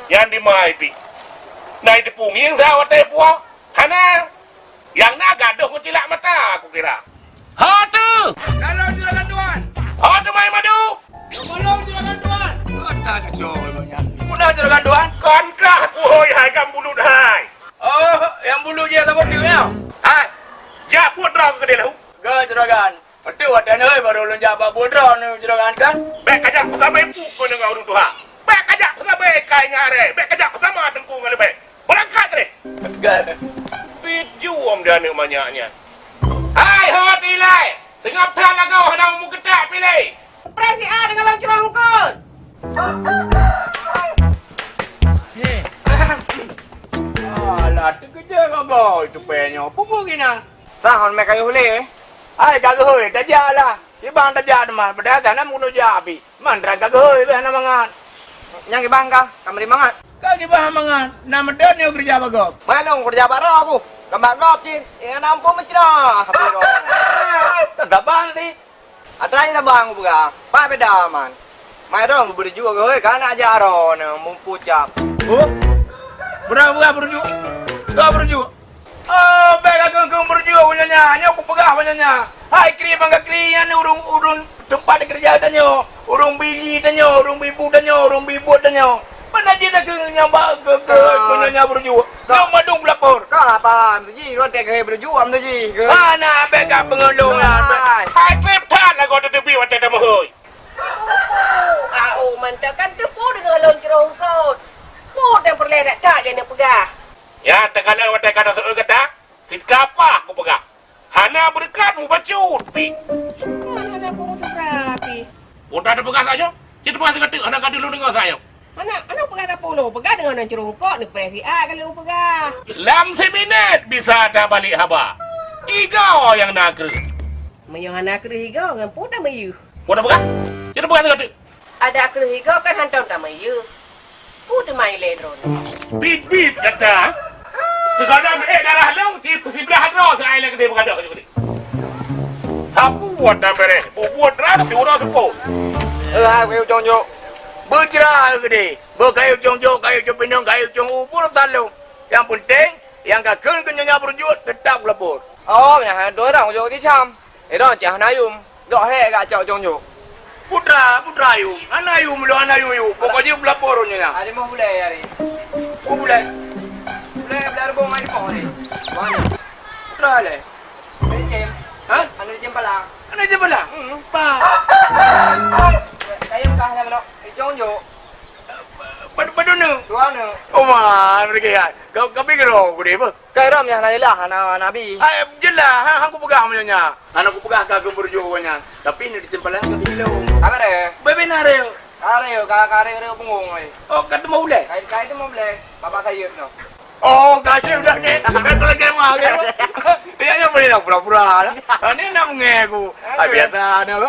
Nyan dimai pih. Na jiteupeue ngieng sa watée puwoe? Hana. Nyang na gadoh meucilak mata, kukira. Ho teuh! Lalu juragan tuan. Ho teuh mai madu. Lalu juragan tuan. Kata kacau memang nyan. Muna juragan tuan? Kon kah kuhôi hai gam bulut hai. Oh, nyang bulut je saboh tu ya. Hai. Jak buet droe keu keudeh lahu. Ga juragan. Beutôi watée nyoe baru lôn jak bak buet droe nyoe juragan kan? Bék kajak peusabe pu keu deungon ureuëng tuha. Bék kajak peusabe kai ngarée. Bék kajak peusama teungku ngon leubeh. Beurangkat deh! Biet juom di aneuk manyak nyan. Hai hot ilai! Seungab that lagoe hana meuketak pilée! Preh siat deungon lôn ceuroh eungkot! Alah, teukeujot gogoe tupée nyoe. Peue-peue keunan? Sah, hon mé kayôh lé? Hai ka geuhôi, tajak lah. Kiban tajak teuma, padahai hana meukeunong jak pih. Man, teurang ka geuhôi, hana mangat. Nyang kiban ka, ka meuri mangat. Ka kiban mangat, na meuteun nyoe keureuja bak gob. Malôn keureuja bak droe ku. Ka bak gob cit, eh, hana muphom meucroh. Saban cit. Atra nyang saban kupeugah, pat beda man. Mai droe beureujuk geuhôi, ka na jak droe nyoe, muphom cap. Oh, beurah-beurah beureujuk. Ka beureujuk. Oh, bék ka keueng-keueng beureujuk nyoe nyan. Nyoe kupeugah nyoe nyan. Hai kri bangga kri nyan ureuëng, ureuëng teumpat keureuja tanyoe, ureuëng biji tanyoe, ureuëng bibu tanyoe, ureuëng bibuet tanyoe. Mana jih takeueng nyang bak keu, keu, keu nyoe nyan beureujuk. Nyoe mandum kulapor. Ka paham tu jih, watée keuhai beureujuk am tu jih. Hana bék ka peungeulong nyan. Hai. Hai treb that lagoe teuteubiet watée tameuhôi. Au, mantap kan teupeu deungon lôn ceuroh eungkot. Peue nyang peureulée that-that nyang neupeugah. Ya, takalon watée ka taseuôt gata, cit kapah kupeugah. Hana beureukat mubacut pih. Hana, hana peue meuseubra pih. Udah tapeugah sajoe, cit peugah sigoe teuk, hana ka lôn deungoe sajoe. Hana, hana peugah sapeue lôn, peugah deungon lôn ceuroh eungkot, neupreh siat ka lôn peugah. Lam siminét bisa tabalek haba. Igoe nyang na kreueh. Meunyoe hana kreueh igoe, ngon peue tameuyeuh? Peue tapeugah? Cit peugah sigoe teuk. Adak kreueh igoe kan hantom tameuyeuh. Peue teuma ilée droeneuh? Bit-bit gata. Sigohlom ék darah lôn, siblah droe seuai lé keudeh beugadoh keudeh. Sapeue buet dan beureh, bubuet droe siuroe seupôt. Eh, hai, kayée cong jok. Beujra keudeh. Beu kayée cong jok, kayée cong pineung, kayée cong u, peue urusan lôn. Nyang peunteng, nyang ka kheun keu nyonya beureujuet, teutap geulapor. Oh, nyang hana dua ureuëng jok jicam. Eh, droe cit hana yum. Dok hék gak cok jong jok. Putra, putra yum. Hana yum lôn, hana yum yum. Pokok jih beulapor nyoe nyan. Ada mau bulai hari. Oh, bulai. Bulai, bulai rebong hari mau hari. Mana? Putra lé. Ada jam. Hah? Ada jam pala. Ada jam pala? Hmm. Pa. Saya bukan hanya melok. Eh, jong jok. Badu, badu nu. Dua nu. Oh, man, mereka ya. Kau, kau pikir oh, gede apa? Kai ram nyang hana jeulaih, hana nabi. Hai, jeulaih, ha, hang kupeugah meunyoe nyan. Hana kupeugah ka geumeureuju awaknyan. Tapi neuk diceumpalan ka bilom. Apa dia? Bebe na reu. Ka reu, ka, ka reu, reu punggong, oi. Oh, ka teuma ulèe? Kai, kai teuma ulèe. Baba sayeup tu. Oh, ka jeuet dah, Kek. Dah kalau kemah, Kek. Ya, ya, boleh dah pura-pura lah. Ni nak mengaku. Hai, biasa ni apa?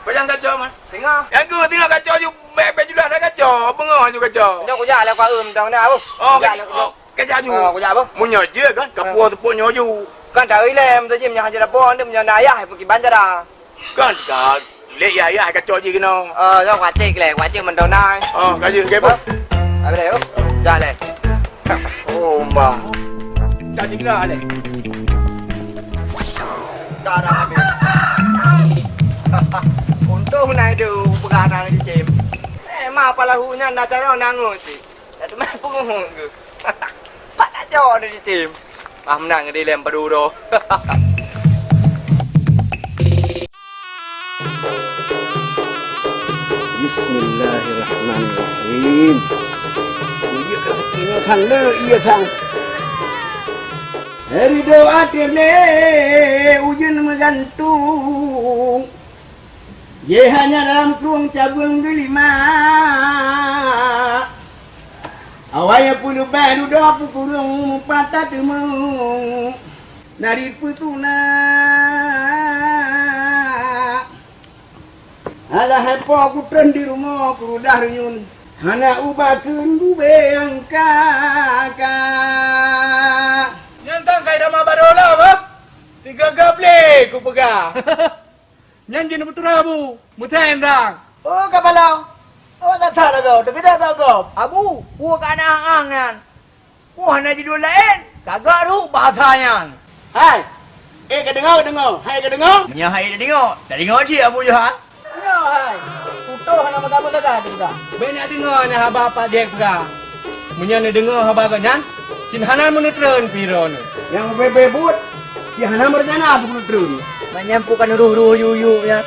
Pajang kacau, man. Tengah. Yang tu tengah kacau ju, bek-bek ju dah kacau. Bengah ju kacau. Jom kujak lah kuat em tong dah, oh. Oh, kujak lah, oh. Kejap ju. Ah, kujak apa? Meunyoe jeuet kan, kapuwoe teupok nyoe ju. Kan dari lem tu ji, meunyoe hana dapur, ni meunyoe na ayah, pergi bandar ah. Kan ka lek yah-yah kacok ji keunoe. Ah, nyoe kuacek leh, kuacek mantong na. Ah, ka jeuet, ka apa? Apa dia, oh? Dah leh. Oh, bah. Ka jeuet keunoe leh. Darah habis. Untung na itu peugah na jicem. Eh, ma apa lahu nyan na cara na ngut. Dah teumé peunguh geuh. Pat na cok di cim. Ah, meunan di lem padu doh. Bismillahirrahmanirrahim. Iya, iya, sang le, iya, sang. Ridho até lé ujeuen meugantung. Jih hanya dalam krueng cabeueng geulima. Wayah peuleubeh dudoe peukureueng meupat tateumeung, narit peutuna. Alah hai po kutreun di rumoh kurudah renyun, hana ubah kheun gubeng ka-ka. Nyan tan kai dama baroe lom, ha? Tiga gablé kupeugah. Nyan jeuet neupeutreun Abu, meuthèe ndang. Oh, ka balawa. Oh, that that lagoe, teukeujot that gob. Abu, peue ka na ang nyan? Peue hana jidul laén? Ka gak ruek bahasa nyan. Hai, eh, ka deungoe, ka deungoe. Hai, ka deungoe? Meunyoe hai ka deungoe, ka deungoe cit Abu Johan. Nyoe hai, putôh hana meukabu sagai teuka. Bèk na deungoe na haba Pak Jack peugah. Meunyoe neudeungoe haba gobnyan, cit hana meuneutreun pih droeneuh. Nyang ubé-bé buet, cit hana meurencana peuneutreun. Mak nyan pue ka neuroh-roh yue-yue nyan.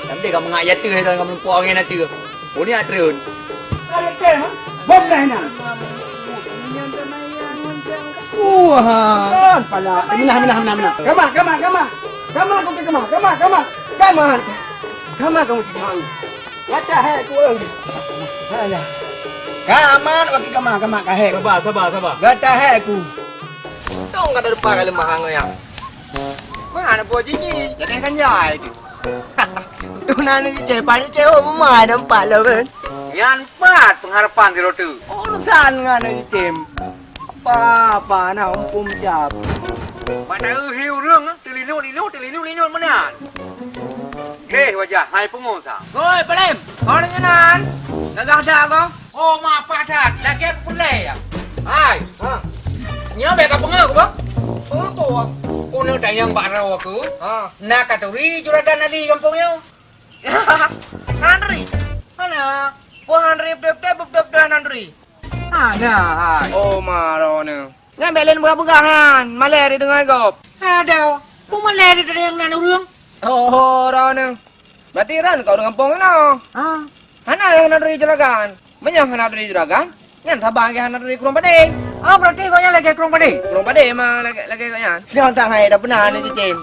Sampoe ka meungak ateueh droeneuh ka meunumpok angén ateueh. Pue neujak treun. Ka lheueh kèe, ha? Bom dah inan. Wah. Kon pala. Minah, minah, minah, minah. Kama, kama, kama. Kama, kama, kama, kama. Kama. Kama kamu cit kama. Gata hek ku, eh. Alah. Kama, waktu kama, kama ka hek. Saba, saba, saba. Gata hek ku. Tong ka depan ka leumah angoe nyan. Mana po cici? Jadi kan jai tu. Tu na ni cicém, panik cém, oh, mama nampak lah kan. Nyan pat pengharapan si Rote. Urusan ngan cicém. Apa, apa na umpum cap. Pada uhi urang, telinuk-linuk, telinuk-linuk meunan. Leh wajah, hai pungo sa. Hoi, Palem, kau ni nan. Gagah dah kau. Oh, ma padat, lagèe kupeureulèe ya. Hai. Ha. Nyoe bèk ka peungeuh ku, bah. Peue tuan? Keuneuk tanyong bak droe ku. Ha. Na katuri juragan Ali gampông nyoe? Hana turi. Hana. Peue hana turi, beutôi-beutôi, beutôi-beutôi hana turi. Hana, hai. Oh, ma droeneuh. Nyan bèk lé neupeugah-peugah nyan, malèe dideungoe gob. Adoh, peue malèe dideungoe nan ureueng? Oh, droeneuh. Berarti ran kau deungon pong inoe. Ah. Hana lagèe hana turi juragan. Meunyoe hana turi juragan, nyan saban lagèe hana turi krueng padé. Ah, berarti gobnyan lagèe krueng padé? Krueng padé ma lagèe, lagèe gobnyan. Jangan tak hai dah beuna ni cicém.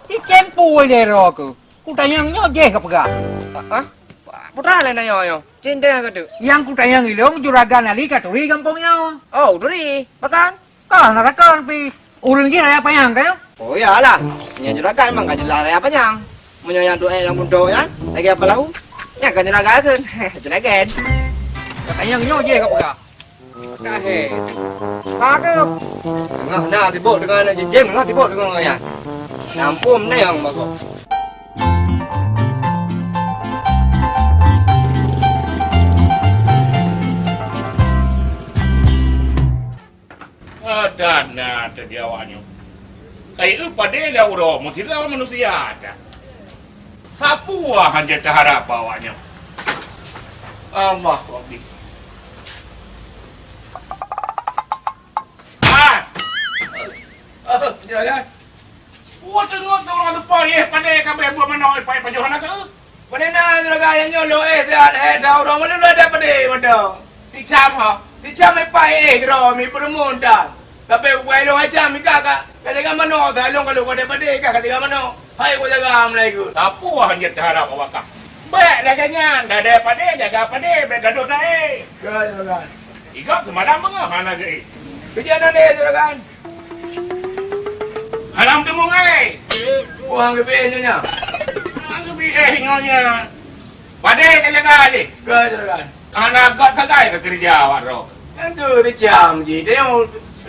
Cicém pue lé roh ku. Kutanyong nyoe jéh ka peugah. Ah, ah. Putra laén nyoe nyoe. Cinteng ka tu. Nyang kutanyong ilông juragan Ali ka turi gampông nyoe. Oh, turi. Bahkan Kah na takon pih, ureueng jih raya panyang ka nyoe? Oh, iyalah. Nyan juragan memang ka jeulaih raya panyang. Meunyoe nyang duek lam bundok nyan, lagèe apa lahu? Nyan kan juragan kheun. Juragan. Ka panyang nyoe jih ka peugah. Ka he. Ka ke? Tengah na sibok deungon aneuk cicém, tengah sibok deungon nyan. Nampôm na nyang bagoe. Ada na teuh di awak nyoe. Kayée padé lam uroe meusidroe manusia that. Sapeue hana teuharap bak awak nyoe. Allah Rabbi. Ah! Oh, jalan. Wah, teungoh tu ureueng teupon, yeh, padé ka bèe buet manok ipai pajoh hana teu. Padé na juragan nyang nyoe lôn éh siat, hé, tau dong, meulôn lôn dap padé mantong. Sicam, ha? Sicam ipai éh keudroe mi peureumeun tan. Tapi bukai lôn acam mita ka, ka jaga manok, sa lôn ka lôn ka dap padé, ka, ka jaga manok. Hai, ku jaga meulai geuh. Sapeue hana teuharap awak kah? Bèk lagèe nyan, dah dap padé, jaga padé, bèk gadôh taéh. Ka, juragan. Igop seumalam beungoh hana geuéh. Keujiak nan éh, juragan. Haram teumong ai. Wah, geubri éh nyoe nya. Hana geubri éh nyoe nya. Padé ka jaga jih. Ka, juragan. Hana gét sagai keu keureuja awak droe. Nyan tu sicam jih. Dia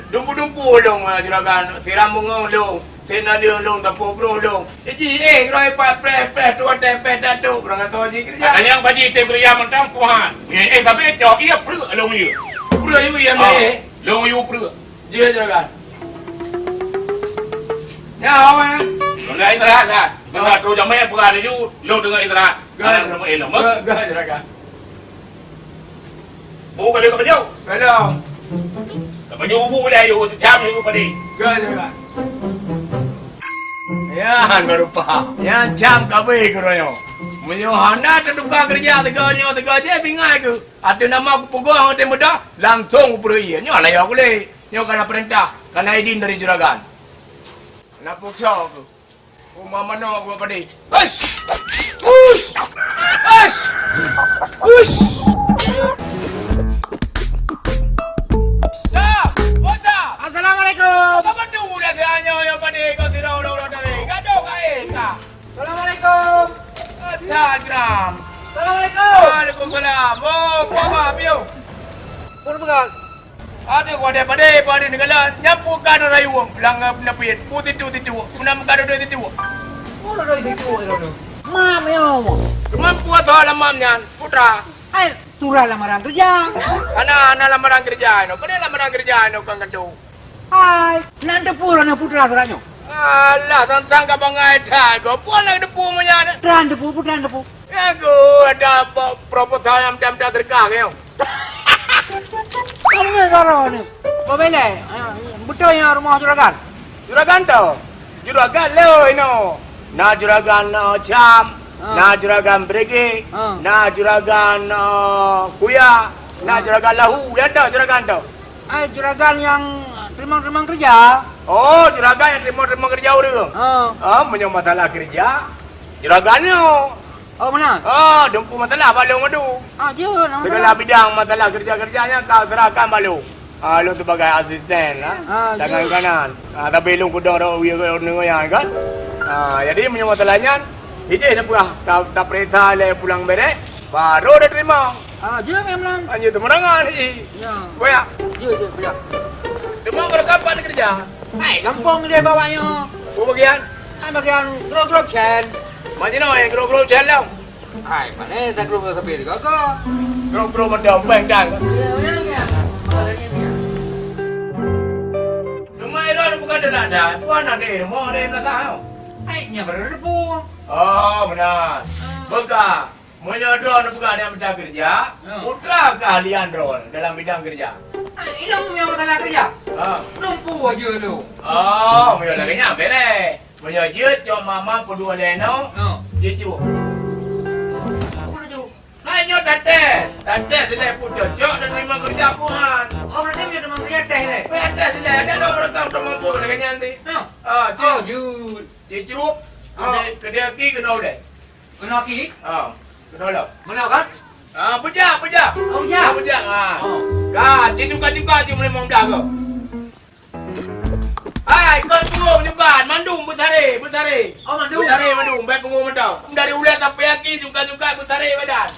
dumpu-dumpu lôn, juragan. Siram beungoh lôn. Sinoe lôn, lôn tapôh broh lôn. Jih éh, droe pat preh-preh, tuwoe teuh peh tatuk, beurangkasoe jih keureuja. Katanyong paji tem keureuja mantong, Tuhan. Nyan éh, sabe cok, iya preuek lôn yue. Preuek yue, iya meh. Lôn yue preuek. Jeuet, juragan. Nyoe, eh. Lôn dah istirahat dah. Seunah troh jamé peugah laju, lôn deungon istirahat. Gan. Anak lôn ilmu. Gan, gan, juragan. Bu ka lheueh ka pajoh? Belum. Ka pajoh bu dah, yue sicam, yue padé. Gan, juragan. Ya, hana rupa. Nyan cam kabeh keuroe nyoe. Meunyoe hana teutuka keureuja sigoe nyoe, sigoe jéh, pingai keuh. Ateueh nama kupeugah ngon teuh meudah, langsong kupeureuet ie. Nyoe layoe kulé. Nyoe kana peurintah, kana idin dari juragan. Kana puksa aku. Uma manoe aku padé. Hush! Hush! Hush! Hush! Salam. Oh, peue haba, piôh? Peue peugah? Aduh, wadai padé, padé neukalon. Nyan peue ka neurayeuk lam, eh, neupit. Peue titu-titu. Peue na meuka dudoe titu. Peue dudoe titu, eh, dudoe. Mam nyoe. Teuma peue soe lam mam nyan, Putra? Hai, surat lamaran kerja. Hana, hana lamaran kerja inoe. Padahai lamaran kerja inoe kon kantô. Hai, na teupeue droeneuh Putra surat nyoe? Alah, sang-sang ka bangai that gob. Peue na teupeue meunyan? Tran teupeue, peue tran teupeue? Ya, ku ada po-, proposal nyang mita-mita seudeukah keu nyoe. Kamu ngon Zara ni. Babele, ah, beutôi nyan rumoh juragan? Juragan toh? Juragan le inoe. Na juragan, eh, Cam, ah, na juragan Brege, ah, na juragan, eh, Kuya, na, ah, juragan Lahu. Ya toh juragan toh? Eh, juragan nyang teurimong-teurimong keureuja. Oh, juragan nyang teurimong-teurimong keureuja ureueng. Ah. Ah, meunyoe masalah keureuja, juragan nyoe. Oh, meunan? Ah, dum peue masalah bak lôn madu. Ah, jeuet, na masalah. Segala bidang masalah keureuja-keureuja nyan ka serahkan bak lôn. Ah, lôn sebagai asisten, ah, ah, tangan kanan. Ah, tapi lôn keudong rot wie ngon nyan kan. Ah, jadi meunyoe masalah nyan, ideh na peugah, ta-, tapeuriksa lé pulang berek, baru teurimong. Ah, jeuet memang. Anjir, teumeunangan, ih. Ya. Boya. Jeuet, jeuet, boya. Teuma baroe kapan keureuja? Hai, gampông lé bak awak nyoe. Peue bagian? Hai, bagian grup-grup Cen. Mak jinoe, eh, grup-grup Cen lom. Hai, pane tak grup sampai tiga ke? Grup-grup macam peng dan. Ya, ya, ya. Teuma ira bukan dah ada, bukan ada ilmu, ada yang belasah. Hai, nya baru debu. Oh, benar. Ah. Beuka. Meunyoe droeneuh peugah nyang mita keureuja, hmm, Putra keahlian droeneuh dalam bidang keureuja. Ah, ilong nyang masalah keureuja? Ha. Lôn peue jeuet lôn. Oh, meunyoe lagèe nyan bereh. Meunyoe jeuet cok mama peudua lé nyoe, hmm, jicuk. Apa tu? Hai nyoe tates. Tates lé peue cocok dan terima keureuja peue han. Oh, berarti nyoe teuma keureuja tes lé? Weh, tes lé. Ada dong meureuka teuma peue lagèe nyan ti. Hmm. Ah, cuk. Oh, jeuet. Cicuk. Oh. Keudeh, keudeh aki keunoe ulèe. Keunoe aki? Ah, keunoe lom. Meunoe kan? Ah, beujak, beujak. Oh, beujak. Ah, beujak, ah. Oh. Ka, cit cuka-cuka jih meunyoe limong blah gob. Hai, kon pungo cuka, mandum beusaré, beusaré. Oh, mandum? Beusaré mandum, bèk pungo mantong. Dari ulèe sampai aki cuka-cuka beusaré badan.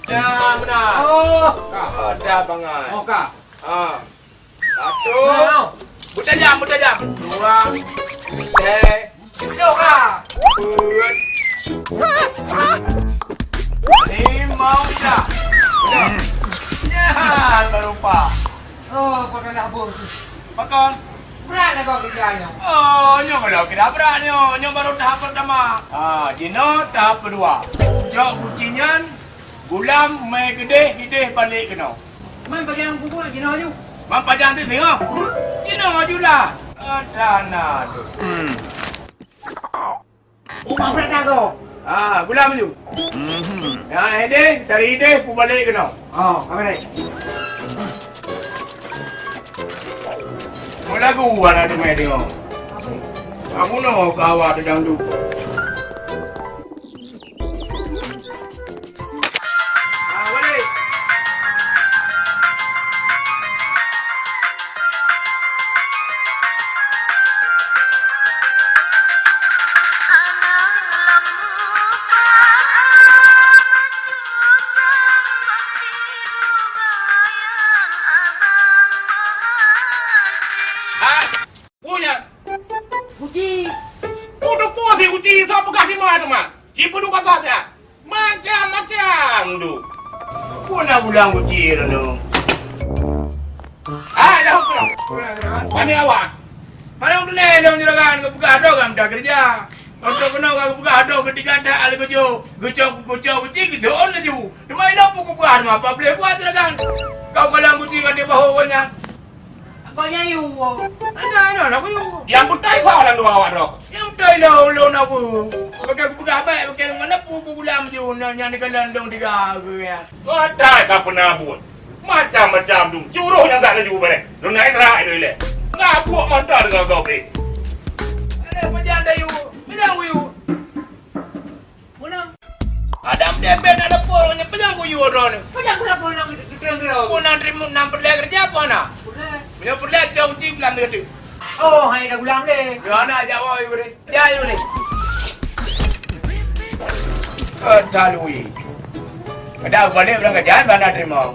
Ya, beuna. Oh. Ka. Ada bangai. Oh, ka. Ah. Satu. Meutajam, meutajam. Dua. Lhèe. Tujoh ka. Peuet. Limong ka. Udah. Nyan baru empat. Oh, kau dah labur tu. Pakon? Brat lah kau kerja nyoe. Oh, nyoe kalau kira brat nyoe. Nyoe baru tahap pertama. Ah, jinoe tahap kedua. Cok guci nyan, gulam, mè keudeh, ideh balek keunoe. Man pajan kuku jinoe aju. Man pajan tu tengok. Jinoe aju lah. Ada na tu. Hmm. Uma berada tu. Ah, gulam aju. Hmm. Ya, ideh, dari ideh ku balek keunoe. Oh, apa ni? Mau lagu anak tu mai tengok. Kamu no kawa tu dangdut. Punya. Kuci. Udah puas ya kuci, saya pegang di mana, Mak? Cipuduk kata saya. Macam-macam tu. Pun nak pulang kuci tu. Ah, dah pulang. Pulang, pulang. Mana awak? Mana boleh dong juragan, kau pegang dong, kamu dah kerja. Kau tak kena, kau pegang dong, ketika dah ada kerja. Gecok, gecok kuci, gitu on laju. Cuma ini apa kau buat, apa boleh buat juragan? Kau kalau kuci kat dia bahu kau nya. Apa nyang yue? Hana, hana, hana yue. Nyang beutôi soe lam dua awak droe? Nyang beutôi lôn, lôn apa? Pakai kupeugah bèk, pakai ngon apa, apa gulam ju, na, nyang dikalon lôn tiga ke ya. Mata ka peuna buet. Macam-macam tu. Curoh nyang sak laju bareh. Lôn naik rak ilèe-ilèe. Ngabuk mata deungon gob eh. Ada pajan dah yue. Pajan yue. Meunan. Adam deh bèk na lapor nyan, peue nyang kuyue droeneuh? Peue nyang kulapor nang di, di, di, di, Ku na teurimong, na peureulèe keureuja peue hana? Peureulèe. Meunyoe peureulèe, cok kuci gulam teuh. Oh, hai dah gulam lé. Yo, hana jak woe, Ibu deh. Jak, Ibu deh. Eh, talui. Kada balik ulang kajan bana terima.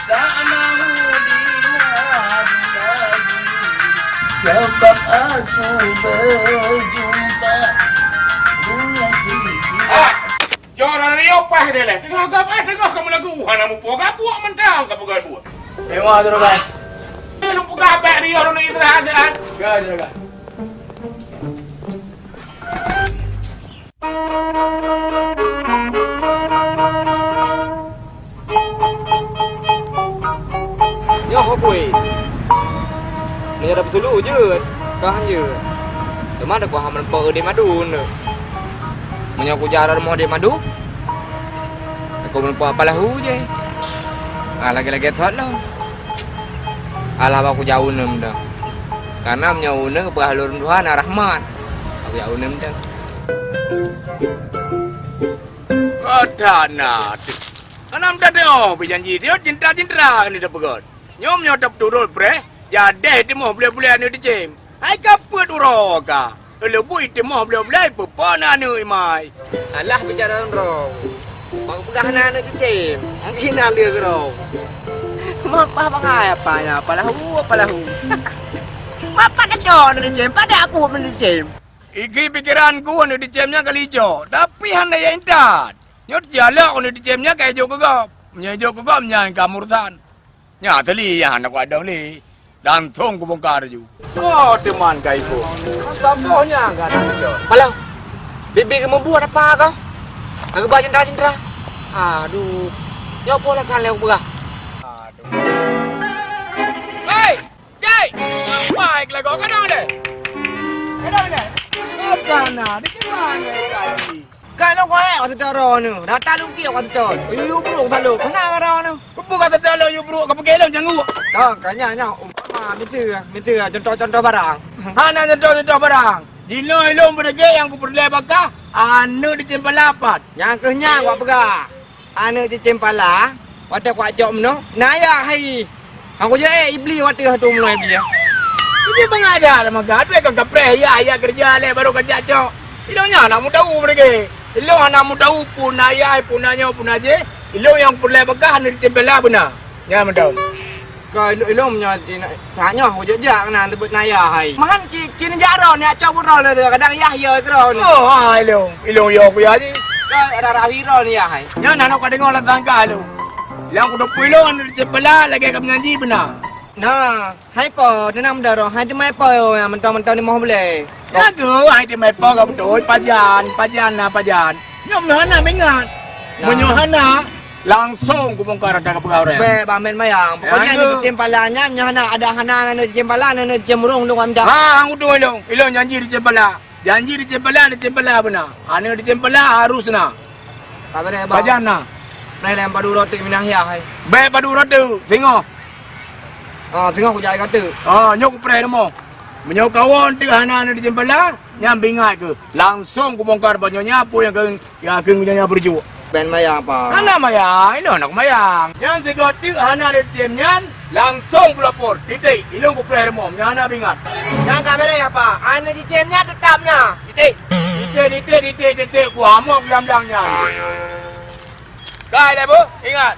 Tak mau diadu lagi, sebab aku berjumpa dengan si. Ah! Jora rio pah dia leh. Tengah gap eh, tengah kamu lagu. Hana mupo gabuak mentang ka peugah buak. Memang tu, Rogan. Eh, lu peugah abang rio dulu istirahat, ah. Ga, Rogan. Nyoe ho kui. Meunyoe tapeutuluek jeuet, ka han jeuet. Teuma takuah meureumpok u Dek Madu nyoe. Meunyoe kujak rot rumoh Dek Madu, aku meureumpok palahu jih. Ah, lagée-lagée thot lom. Alah, bah kujak uneum dah. Karena meunyoe uneum peugah lôn tuha na rahmat. Bah kujak uneum dah. Gata na teuh. Hana meutateuoh beujanji, tiot cinta-cinta keuneuk tapeugöt. Nyoe meunyoe tapeuturot preh, jadeh timoh bulèe-bulèe aneuk teucém. Hai ka peuet uroe ka. Leubui timoh bulèe-bulèe peupo na aneuk imai. Alah bicara droe. Bak peugah na aneuk teucém. Mungkin na lé keudroe. Mapah bangai apa nya, apa lahu, apa lahu. Mapah kacok aneuk teucém, pada aku aneuk teucém. Iki pikeranku aneuk teucém nyan ka licok, tapi hana yah intat. Nyoe teujalok aneuk teucém nyan ka ijok keu gob. Meunyoe ijok keu gob nyan ka mursan. Nyan teuli nyan hana kuadong lé. Langsong kubongkar laju. Oh, teuma ka ipok. Saboh nyan ka na icok. Malam. Bibi geumeubuet apa kau? Ka geuba cinta-cinta. Aduh. Nyoe peue alasan lé kupeugah. Aduh. Hei! Dek! Apa hai keulago? Kadang deh! Kadang deh! Kadang na, di mana tadi? Kan lo kau hai, kau sedar ni. Datang lungki kau sedar. Yu, yu, bro, tak lo. Mana kau dah ni? Kubu kau sedar lo, yu, bro. Kau pergi lo, janggu. Kau, kau nya, nya. Umpama, misal, misal, contoh-contoh barang. Hana contoh-contoh barang. Di lo, ilong berdege yang ku peureulèe bakah, aneuk di cempala pat. Nyang keuh nyan, wak peugah. Aneuk cicém pala, watèe kucok meunoe, na yah hai. Aku jeuet, eh, Iblis watèe tu meunoe Iblis. Cicém pala dah maka, tu ka kapreh yah, yah keureuja lé baru ka jak cok. Ilong nyan hana meudawu meureuge. Ilong hana meudawu pun na yah, pun na nyoe, pun na jih. Ilong nyang peureulèe peugah aneuk cicém pala beuna. Nyan meudawu. Ka ilong, ilong meunyoe di na-, saat nyoe kujak-jak na teubiet na yah hai. Mahan ci-, cin jak droe ni, acok buet droe le, kadang yah yo keudroe ni. Oh, ha, ilong. Ilong yo kuya ji. Ka rara hiro ni yah hai. Nyan aneuk ka deungoe lam sangka ilong. Ilong kuteupeu ilong aneuk cicém pala lagèe ka meunyanyi beuna. Nah, hai po, teunang meudaroe, hai teumai po nyang mantong-mantong di moh bulèe. Lagu hai teumai po ka beutôi, pajan, pajan na pajan. Nyoe meuhana mingat. Nah. Meunyoe hana, Langsong kubongkar ata kapeugah ureueng. Bèk, Bang, meumayang. Pokoknya aneuk cicém pala nyan, nyoe hana, ada hana aneuk cicém pala, aneuk cicém ureueng, lôn minta. Ha, hang utoe ilong. Ilong janji cicém pala. Janji cicém pala, cicém pala beuna. Aneuk cicém pala harus na. Ka beureh, Bang. Pajan na. Preh lé padum uroe teuk minah yah hai. Bèk padum uroe teuk, singoh. Ah, singoh kujak keu teuk. Ah, nyoe kupreh rumoh. Meunyoe kawan teuk hana aneuk cicém pala, nyan beuingat keuh. Langsong kubongkar bak nyoe nyan peue nyang keu Yakin ku jangan berjuang. Ben mayang apa? Hana mayang, ilong hana kumayang. Nyang sigoe teuk hana di cicém nyan, langsong kulapor. Titik, ilong kupreh rumoh, nyang hana bingat. Nyang ka beureh apa? Aneuk cicém nyan teutap na. Titik. Titik, titik, titik, titik, ku hamok blang-blang nyan. Kai lé, Bu, ingat.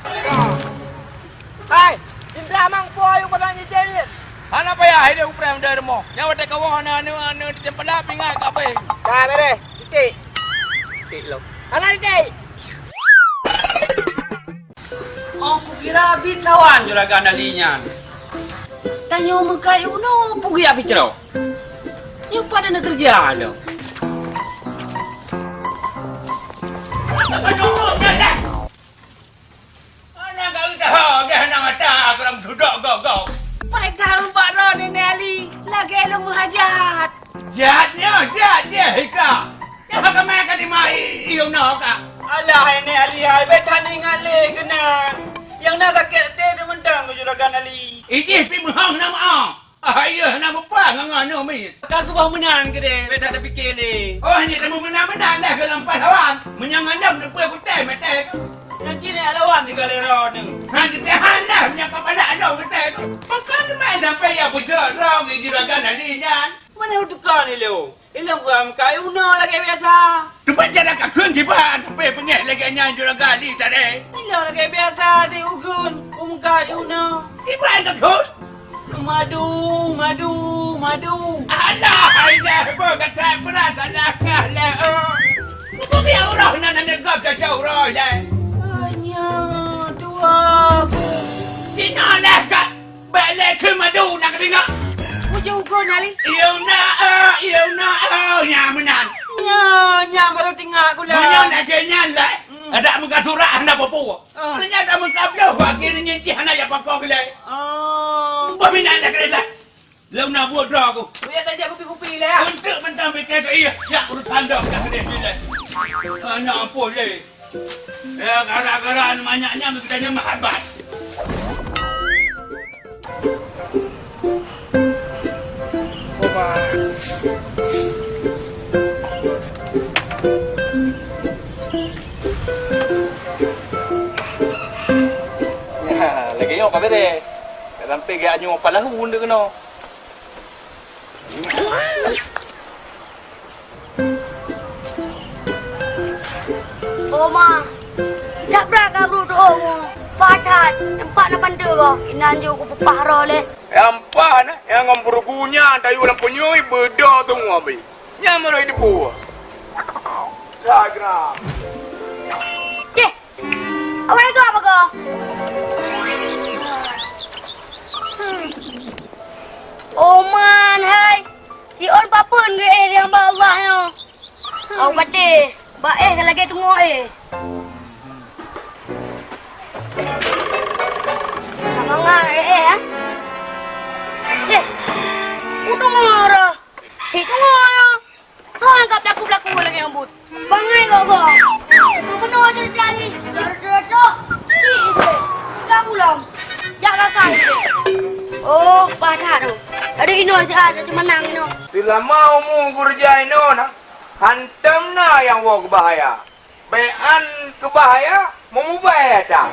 Hai, indra mang po ayong pasang cicém nyan. Hana payah, hai dia kupreh meudoe rumoh. Nyang watèe kawoe hana aneuk, aneuk cicém pala, pingai ka abéh. Ka beureh, titik. Titik lom. Hana titik. Oh, kukira bit lawan juragan Ali nyan. Tanyoe meukayu noe pugui api cero. Nyoe pada na keureuja lom. Aduh, jalan. Aneuk gata geh na mata, kurang tudok gok-gok. Pai tahu bak droe Nenek Ali, lagèe lôn meuhajat. Jat nyoe, jat jih hika. Nyoe ka meuka di mai ium noe ka. Alah, Nenek Ali hai, bèk that ingat lé keunan. Nyang na sakét até teuh mantong keu juragan Ali. Ijih pi meuhong na meu'oh. Ah, iya, hana mupa ngon, ngon anu, Mi. Ka keubah meunan keudeh, beda tapiké lé. Oh, nyan teuma meunan-meunan lah keu lam pahlawan. Meunyoe ngon lom, teupeu kutai mata tu. Nyan cit nyan lawan tinggai lé droe ni. Ha, teuka han lah, meunyoe ka palak lom mata tu. Pakon teuma sampai ya bujur droe di juragan Ali nyan. Mana utukan ni lé, oh? Ilôn ka meukat unoe lagèe biasa. Teumpat jalan ka kheun kiban, tapi beungèh lagèe nyan juragan Ali tadi. Ilôn lagèe biasa di ugun, meukat unoe. Kiban ka kheun. Madu, madu, madu. Alah, hai leh, beuh, kata berat, alah kah leh, oh. Buku biar uroh nan, nan, nan, gop cocok uroh leh. Anya, tuha ku. Jinoe leh, Kak. Bèk lé keu madu na keudeungö. Ujong ugon Ali. Ieu na, ah, ieu na, ah, nya meunan. Nya, nya baru teuingat ku lah. Meunyoe lagèe nyan lé, hmm, adak meuka surat hana peue-peue. Ah. Meunyoe adak meuka bloh, bagi nyan jih hana jak pakoe lé. Oh. Bah meunan lé keudéh lé. Lôn na buet droe ku. Bèk tajak kupi-kupi lé, ah. Untuk mentang pikir ke iya, jak urusan dok dah keudéh lé. Hana ampôn lé. Ya, gara-gara manyak nyan kita ni mahabat. Ya, lagèe nyoe ka beureh. Ka sampai geuh nyoe palahu untuk keunoe. Oma, jak brat ka brôk teuôt ngon patat, teumpat na pandeue goh, inan jeuet kupeupah roh lé. Nyang paih na, nyang ngon peurugu nyan tayue lam peunyeui beudôh teungoh bri. Nyan meurôh teupeue. Sagra. Deh, Awai geuh apa geuh? Hmm. Oman hai, si on papeuen geuh éh di hamba Allah nyoe. Au patéh, bak éh ka lagèe teungoh éh. Ka mangat éh, éh, ah. Éh, u teungoh roh. Si teungoh roh. Soe nyang ka belaku-belaku lagèe nyan buet? Bangai gogoe. Keunoe jadi jali. Jali. Ka pulang. Jak kakak. Oh, padat tu. Ada inoe siat, ada cuma nang inoe. Seulama umu gurja inoe na, hantom na nyang woe keubahaya. Bèk an keubahaya. Meumubai ata.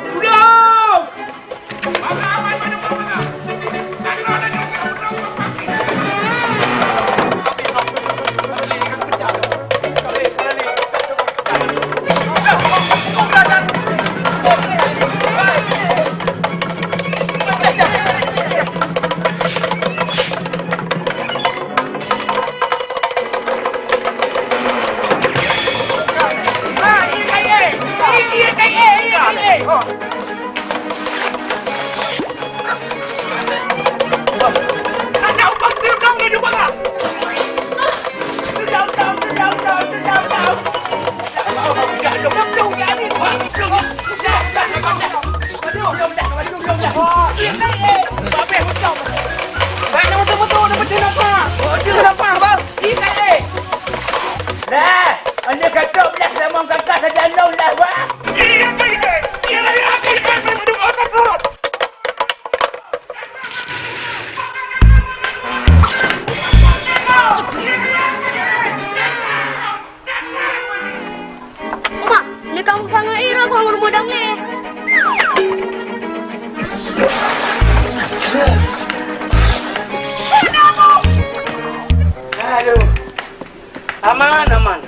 Ulông! Nah, anda kata belah sama kakak saja, Allah Akbar. Mak, ni kamu sangat ira kau ngurus modang ni. Aduh. Aman, aman.